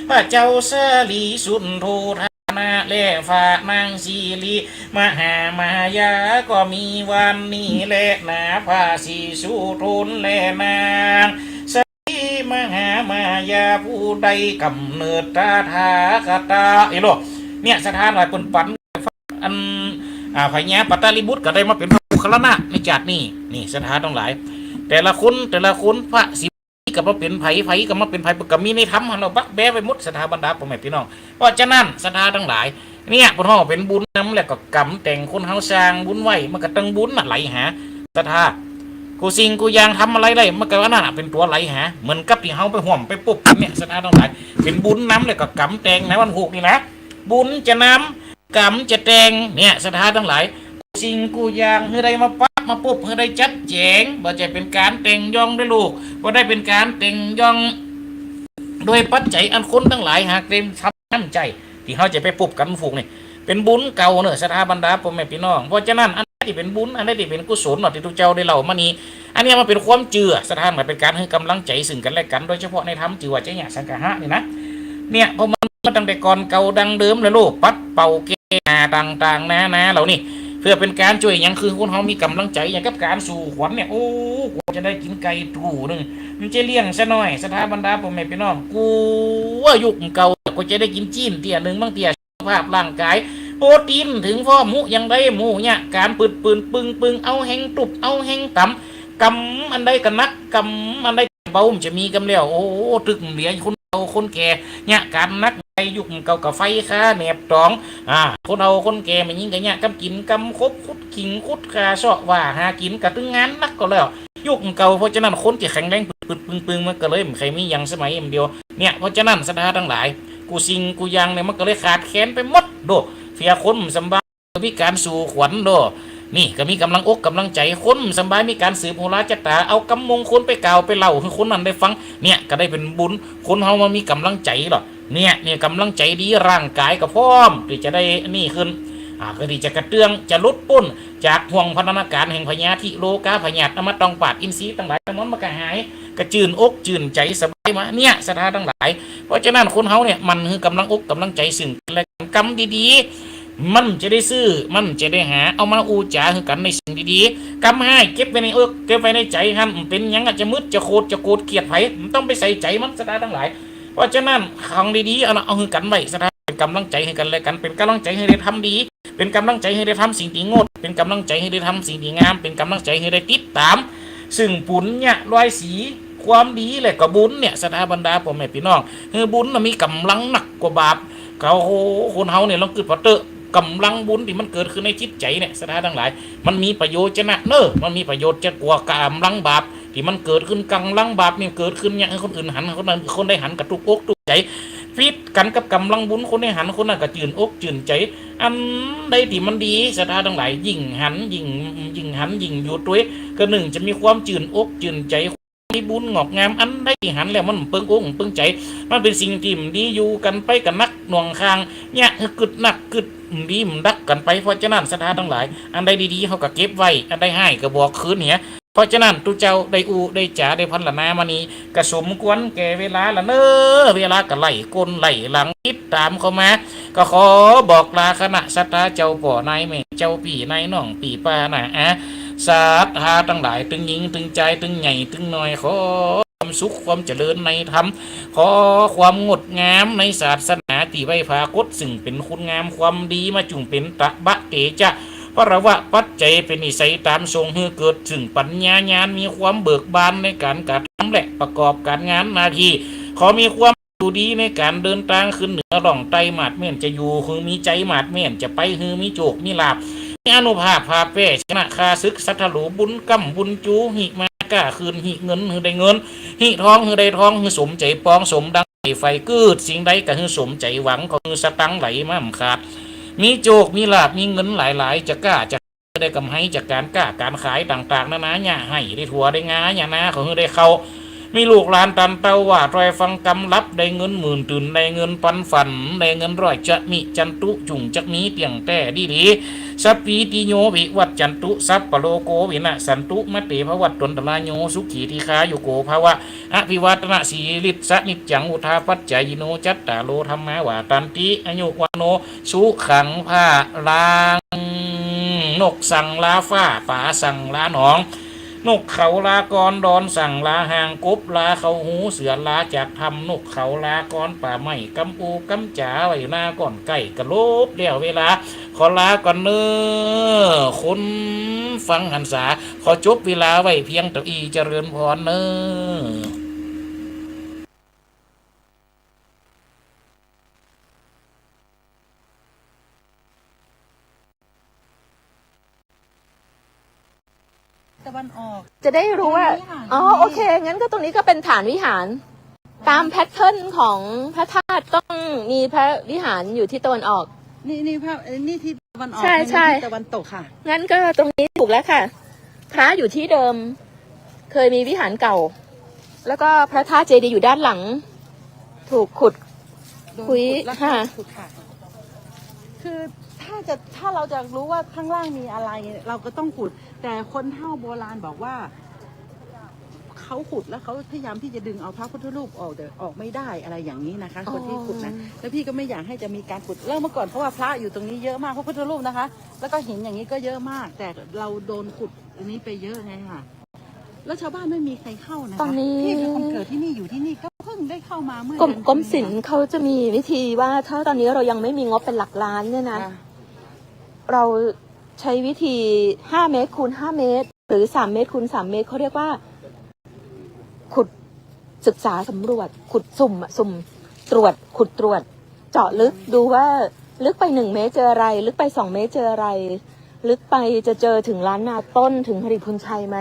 พระเจ้าสลีสุนโทธานะ และพระนางสิริมหามายาก็มีวันนี้แลนา พระศรีสุโธธและนางสิริมหามายา ผู้ได้ก๋ำเนิดตถาคตะ เอโล เนี่ย ศรัทธาหลาย เปิ้นปั๋น อัน อ่า พญาปัตตลีบุตรก็ได้มาเป๋นพระโมคคัลลานะในจาตินี้ นี่ ศรัทธาตังหลาย แต่ละคน แต่ละคน พระสิบก็มาเป๋นใผ ใผก็มาเป๋นใผ ก็มีในธรรมหั้นเนาะ บักแบ้ไปหมด ศรัทธาบรรดาป้อแม่ปี้น้อง เพราะฉะนั้น ศรัทธาตังหลาย เนี่ย เปิ้นฮ้องเป๋นบุญนำ แล้วก็กรรมแต่ง คนเฮาสร้างบุญไว้ มันก็ตึงบุญน่ะไหลหา ศรัทธา กู้สิ่งกู้อย่างทำอะไรได้ มันก็อันนั้นน่ะเป๋นตั๋วไหลหา เหมือนกับตี้เฮาไปฮ่วมไปปุ๊บ เนี่ย ศรัทธาตังหลาย เป๋นบุญนำ แล้วก็กรรมแต่งในวันพูกนี้นะ บุญจะนำ กรรมจะแต่ง เนี่ย ศรัทธาตังหลาย กู้สิ่งกู้อย่างหื้อได้มาปะมาปุ๊บ หื้อได้จัดแจ๋ง บ่ใจ้เป๋นก๋านแต่งย่องด้วยลูก บ่ได้เป๋นก๋านแต่งย่องด้วยปัจจัย อันคนตังหลายหากเตรียมทำน้ำใจ๋ ตี้เฮาจะไปปุ๊บกั๋นพูกนี่ เป๋นบุญเก่าเนาะ ศรัทธาบรรดาป้อแม่ปี้น้อง เพราะฉะนั้น อันใดตี้เป๋นบุญ อันใดตี้เป๋นกุศลเนาะ ตี้ตุ๊เจ้าได้เล่ามานี้ อันเนี้ยมันเป๋นความเจื้อ ศรัทธา มันเป๋นก๋านหื้อกำลังใจ๋ซึ่งกั๋นและกั๋น โดยเฉพาะในธรรมจื้อว่าไชยสังคหะนี่นะ เนี่ย เพราะมันมาตั้งแต่ก่อนเก่าดั้งเดิมแล้วโลก ปัดเป่าแก้หน้าต่างๆ นานาเหล่านี้ เปื้อเป๋นก๋านจ้วยหยัง คือคนเฮามีกำลังใจ๋ อย่างกับก๋านสู่ขวัญเนี่ย โอ้ กว่าจะได้กิ๋นไก่ตั๋วนึ่ง มันจะเลี้ยงซะหน้อย ศรัทธาบรรดาป้อแม่ปี้น้อง กว่ายุคเก่า กว่าจะได้กิ๋นจี๊นเตี้ยนึ่ง บางเตี้ย สุขภาพร่างก๋าย โปรตีนเถิงพร้อม ฮู้อย่างใด ฮู้เยียะก๋านปืดปืนปึงปึง เอาแฮงตุ๊บ เอาแฮงต๋ำ กำอันใดก็หนัก กำอันใดก็เบา มันจะมีกำแล้ว โอ้ ตึกเหลือคนเฒ่าคนแก่ เยียะก๋านหนัก ในยุคเก่าก็ไฟฟ้าแหนบต๋อง อ่า คนเฒ่าคนแก่ แม่ญิงก็เยียะกำกิ๋นกำคบ ขุดขิงขุดข่า เซาะว่าหากิ๋น ก็ตึงงานหนักก็แล้ว ยุคเก่า เพราะฉะนั้นคนตี้แข็งแรงปืดปืนปึงปึง มันก็เลยบ่ใค่มีหยังสมัยอันเดียว เนี่ย เพราะฉะนั้น ศรัทธาตังหลาย กู้สิ่งกู้อย่างเนี่ย มันก็เลยขาดแคลนไปหมด โด เสียคนบ่สำบาย ก็มีก๋านสู่ขวัญ โด นี่ ก็มีกำลังอกกำลังใจ๋ คนบ่สำบาย มีก๋านสืบโหราจาต๋า เอากำมงคลไปกล่าวไปเล่าหื้อคนนั้นได้ฟัง เนี่ย ก็ได้เป๋นบุญ คนเฮามันมีกำลังใจ๋หรอ เนี่ย เนี่ย กำลังใจ๋ดี ร่างก๋ายก็พร้อมตี้จะได้นี่ขึ้น อ่า ก็ตี้จะกระเตื้อง จะหลุดป๊นจากห่วงพันธนาก๋านแห่งพยาธิโรคาพยาธิ อำมะตองปาดอินทรีย์ตังหลายตังมวลมันก็หาย ก็จื้นอกจื้นใจ๋สบายมา เนี่ย ศรัทธาตังหลาย เพราะฉะนั้นคนเฮาเนี่ย หมั่นหื้อกำลังอกกำลังใจ๋ซึ่งกั๋นและกั๋น กำดีๆ มันจะได้ซื้อ มันจะได้หา เอามาอู้จ๋าหื้อกั๋นในสิ่งดีๆ กำฮ้ายเก็บไว้ในอก เก็บไว้ในใจ๋ หั้นเป๋นหยังอะ จะมึดจะโขด จะโกรธเกลียดใผ บ่ต้องไปใส่ใจ๋มัน ศรัทธาตังหลาย เพราะฉะนั้น ของดีๆ เอาละ เอาหื้อกั๋นไว้ ศรัทธา เป๋นกำลังใจ๋หื้อกั๋นและกั๋น เป๋นกำลังใจ๋หื้อได้ทำดี เป๋นกำลังใจ๋หื้อได้ทำสิ่งตี้งด เป๋นกำลังใจ๋หื้อได้ทำสิ่งตี้งาม เป๋นกำลังใจ๋หื้อได้ติดต๋าม ซึ่งปุญญะรอยสี ความดีและก็บุญเนี่ย ศรัทธาบรรดาป้อแม่ปี้น้อง หื้อบุญน่ะมีก๋ำลังหนักกว่าบาป เขา คนเฮาเนี่ยลองกึ๊ดผ่อเต๊อะ ก๋ำลังบุญตี้มันเกิดขึ้นในจิตใจ๋เนี่ย ศรัทธาตังหลาย มันมีประโยชน์จะนะเนาะ มันมีประโยชน์จะกว่าก๋ำลังบาปตี้มันเกิดขึ้น ก๋ำลังบาปนี่เกิดขึ้นเนี่ย หื้อคนอื่นหัน คนนั้น คนใดหันก็ตุ๊กอกตุ๊กใจ๋ ผิดกั๋นกับก๋ำลังบุญ คนใดหันคนนั้นก็จื้นอกจื้นใจ๋ อันใดตี้มันดี ศรัทธาตังหลาย ยิ่งหัน ยิ่ง ยิ่งหัน ยิ่งอยู่ตวย ก็นึ่งจะมีความจื้นอกจื้นใจ๋ มีบุญงอกงาม อันใดตี้หันแล้วมันเปิงอกเปิงใจ๋ มันเป๋นสิ่งตี้ดี อยู่กั๋นไปก็หนักหน่วงข้าง เยียะหื้อกึ๊ดหนักกึ๊ดดี มันดักกั๋นไป เพราะฉะนั้น ศรัทธาตังหลาย อันใดดีๆ เฮาก็เก็บไว้ อันใดฮ้ายก็บอกคืนเหีย เพราะฉะนั้น ตุ๊เจ้าได้อู้ได้จ๋าได้พรรณนามานี้ ก็สมควรแก่เวลาละเนาะ เวลาก็ไล่ก้นไล่หลังติดต๋ามเข้ามา ก็ขอบอกลาคณะศรัทธาเจ้าป้อนายแม่ เจ้าปี้นายน้องปี้ป้าน้าอา ศรัทธาตังหลาย ตึงญิงตึงจาย ตึงใหญ่ตึงน้อย ขอความสุขความเจริญในธรรม ขอความงดงามในศาสนาตี้ไว้ผากฏ ซึ่งเป๋นคุณงามความดีมาจุ่งเป๋นตะบะเตจะ พละวะปัจจัยเป๋นนิสัยต๋ามส่งหื้อเกิดซึ่งปัญญาญาณ มีความเบิกบานในก๋านกระทำและประกอบก๋านงานหน้าตี้ ขอมีความ อยู่ดีในก๋านเดินตางขึ้นเหนือล่องใต้ หมาดแม่นจะอยู่หื้อมีใจ๋ หมาดแม่นจะไปหื้อมีโจคมีลาภ มีอานุภาพผ่าแป้ชนะข้าศึก ศัตรูบุญก้ำบุญจู หิมาก้าคืน หิเงินหื้อได้เงิน หิทองหื้อได้ทอง หื้อสมใจ๋ปอง สมดังใจ๋ใฝ่ กึ๊ดสิ่งใดก็หื้อสมใจ๋หวัง ขอหื้อสตังค์ไหลม่ำขาด มีโจคมีลาภ มีเงินหลายๆ จะก้าจะ ได้กำไรจากก๋านก้าก๋านขายต่างๆ นานา เยียะหื้อได้ถั่วได้งา เยียะนาขอหื้อได้ข้าว มีลูกหลานตันเต้าว่าต้อยฟังกำ หลับได้เงินหมื่น ตื่นได้เงินปัน ฝันได้เงินร้อย จะมีจันตุจุ่งจักมีเตี้ยงแต๊ดีหลี สัพพีติโยวิวัชชันตุ สัพพะโรโกวินัสสันตุ มาเตภวัตวันตะราโย สุขีทีฆายุโกภะวะ อภิวาทนสีลิสสะนิจจัง วุฑฒาปัจจายิโน จัตตาโรธัมมาวัฑฒันติ อายุวัณโณ สุขังพะลัง นกสั่งลาฟ้า ป๋าสั่งลาหนอง นกเขาลากร ดอนสั่งลาห่าง กบลาเข้าฮู เสือลาจากถ้ำ นกเขาลากร ป่าไม้กำปูกำจ๋า ไว้นาก้อนใก้กะลบแล้วเวลา ขอลาก่อนเน้อ คนฟังหันษา ขอจบเวลาไว้เพียงเต้าอี้ เจริญพรเน้อ ตะวันออก จะได้รู้ว่า ตรงนี้ค่ะ อ๋อ ตรงนี้ โอเค งั้นก็ตรงนี้ก็เป็นฐานวิหาร ตามแพทเทิร์นของพระธาตุต้องมีพระวิหารอยู่ที่ตะวันออก นี่ นี่พระ เอ่อ นี่ที่ตะวันออก ใช่ ไม่ใช่ ใช่ ที่ตะวันตกค่ะ งั้นก็ตรงนี้ถูกแล้วค่ะ พระอยู่ที่เดิม เคยมีวิหารเก่า แล้วก็พระธาตุเจดีย์อยู่ด้านหลัง ถูกขุด โดน คุย ขุดแล้ว ค่ะ ขุดค่ะ คือถ้าจะ ถ้าเราจะรู้ว่าข้างล่างมีอะไร เราก็ต้องขุด แต่คนเฒ่าโบราณบอกว่า เขาขุดแล้วเขาพยายามที่จะดึงเอาพระพุทธรูปออก แต่ออกไม่ได้อะไรอย่างนี้นะคะ อ๋อ คนที่ขุดนะ แล้วพี่ก็ไม่อยากให้จะมีการขุด แล้วเมื่อก่อนเพราะว่าพระอยู่ตรงนี้เยอะมาก พระพุทธรูปนะคะ แล้วก็หินอย่างนี้ก็เยอะมาก แต่เราโดนขุดอันนี้ไปเยอะไงคะ แล้วชาวบ้านไม่มีใครเข้านะคะ ตอนนี้ พี่เป็นคนเกิดที่นี่ อยู่ที่นี่ ก็เพิ่งได้เข้ามาเมื่อ กรม เดือน กรมศิลป์ กุมภา เขาจะมีวิธีว่า ถ้าตอนนี้เรายังไม่มีงบเป็นหลักล้านเนี่ยนะ ค่ะ เราใช้วิธี ห้าเมตรคูณห้าเมตร หรือ สามเมตรคูณสามเมตร เขาเรียกว่า ขุดศึกษาสำรวจ ขุดสุ่มอะสุ่ม ตรวจ ขุดตรวจ เจาะลึก ดูว่าลึกไปหนึ่งเมตรเจออะไร ลึกไปสองเมตรเจออะไร ลึกไปจะเจอถึงล้านนาต้น ถึงหริภุญชัยไหม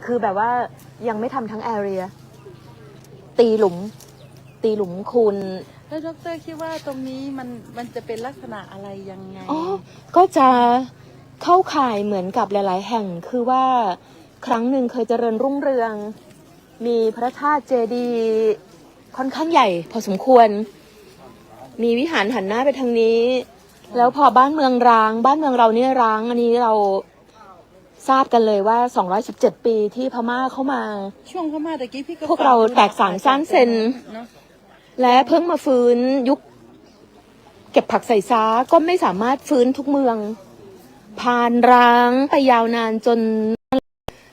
คือแบบว่ายังไม่ทำทั้งแอเรีย ตีหลุม ตีหลุมคูณ แล้วดอกเตอร์คิดว่าตรงนี้มัน มันจะเป็นลักษณะอะไรยังไง อ๋อ ก็จะเข้าข่ายเหมือนกับหลายๆ แห่ง คือว่าครั้งหนึ่งเคยเจริญรุ่งเรือง มีพระธาตุเจดีย์ค่อนข้างใหญ่พอสมควร มีวิหารหันหน้าไปทางนี้ แล้วพอบ้านเมืองร้าง บ้านเมืองเราเนี่ยร้าง อันนี้เราทราบกันเลยว่า สองร้อยสิบเจ็ด ปีที่พม่าเข้ามา ช่วงพม่าตะกี้พี่ก็ พวกเรา ฟังดูนะ แตกสานซ่านเซน อาจารย์เนอะ และเพิ่งมาฟื้นยุคเก็บผักใส่ซ้า ก็ไม่สามารถฟื้นทุกเมือง พานร้างไปยาวนานจน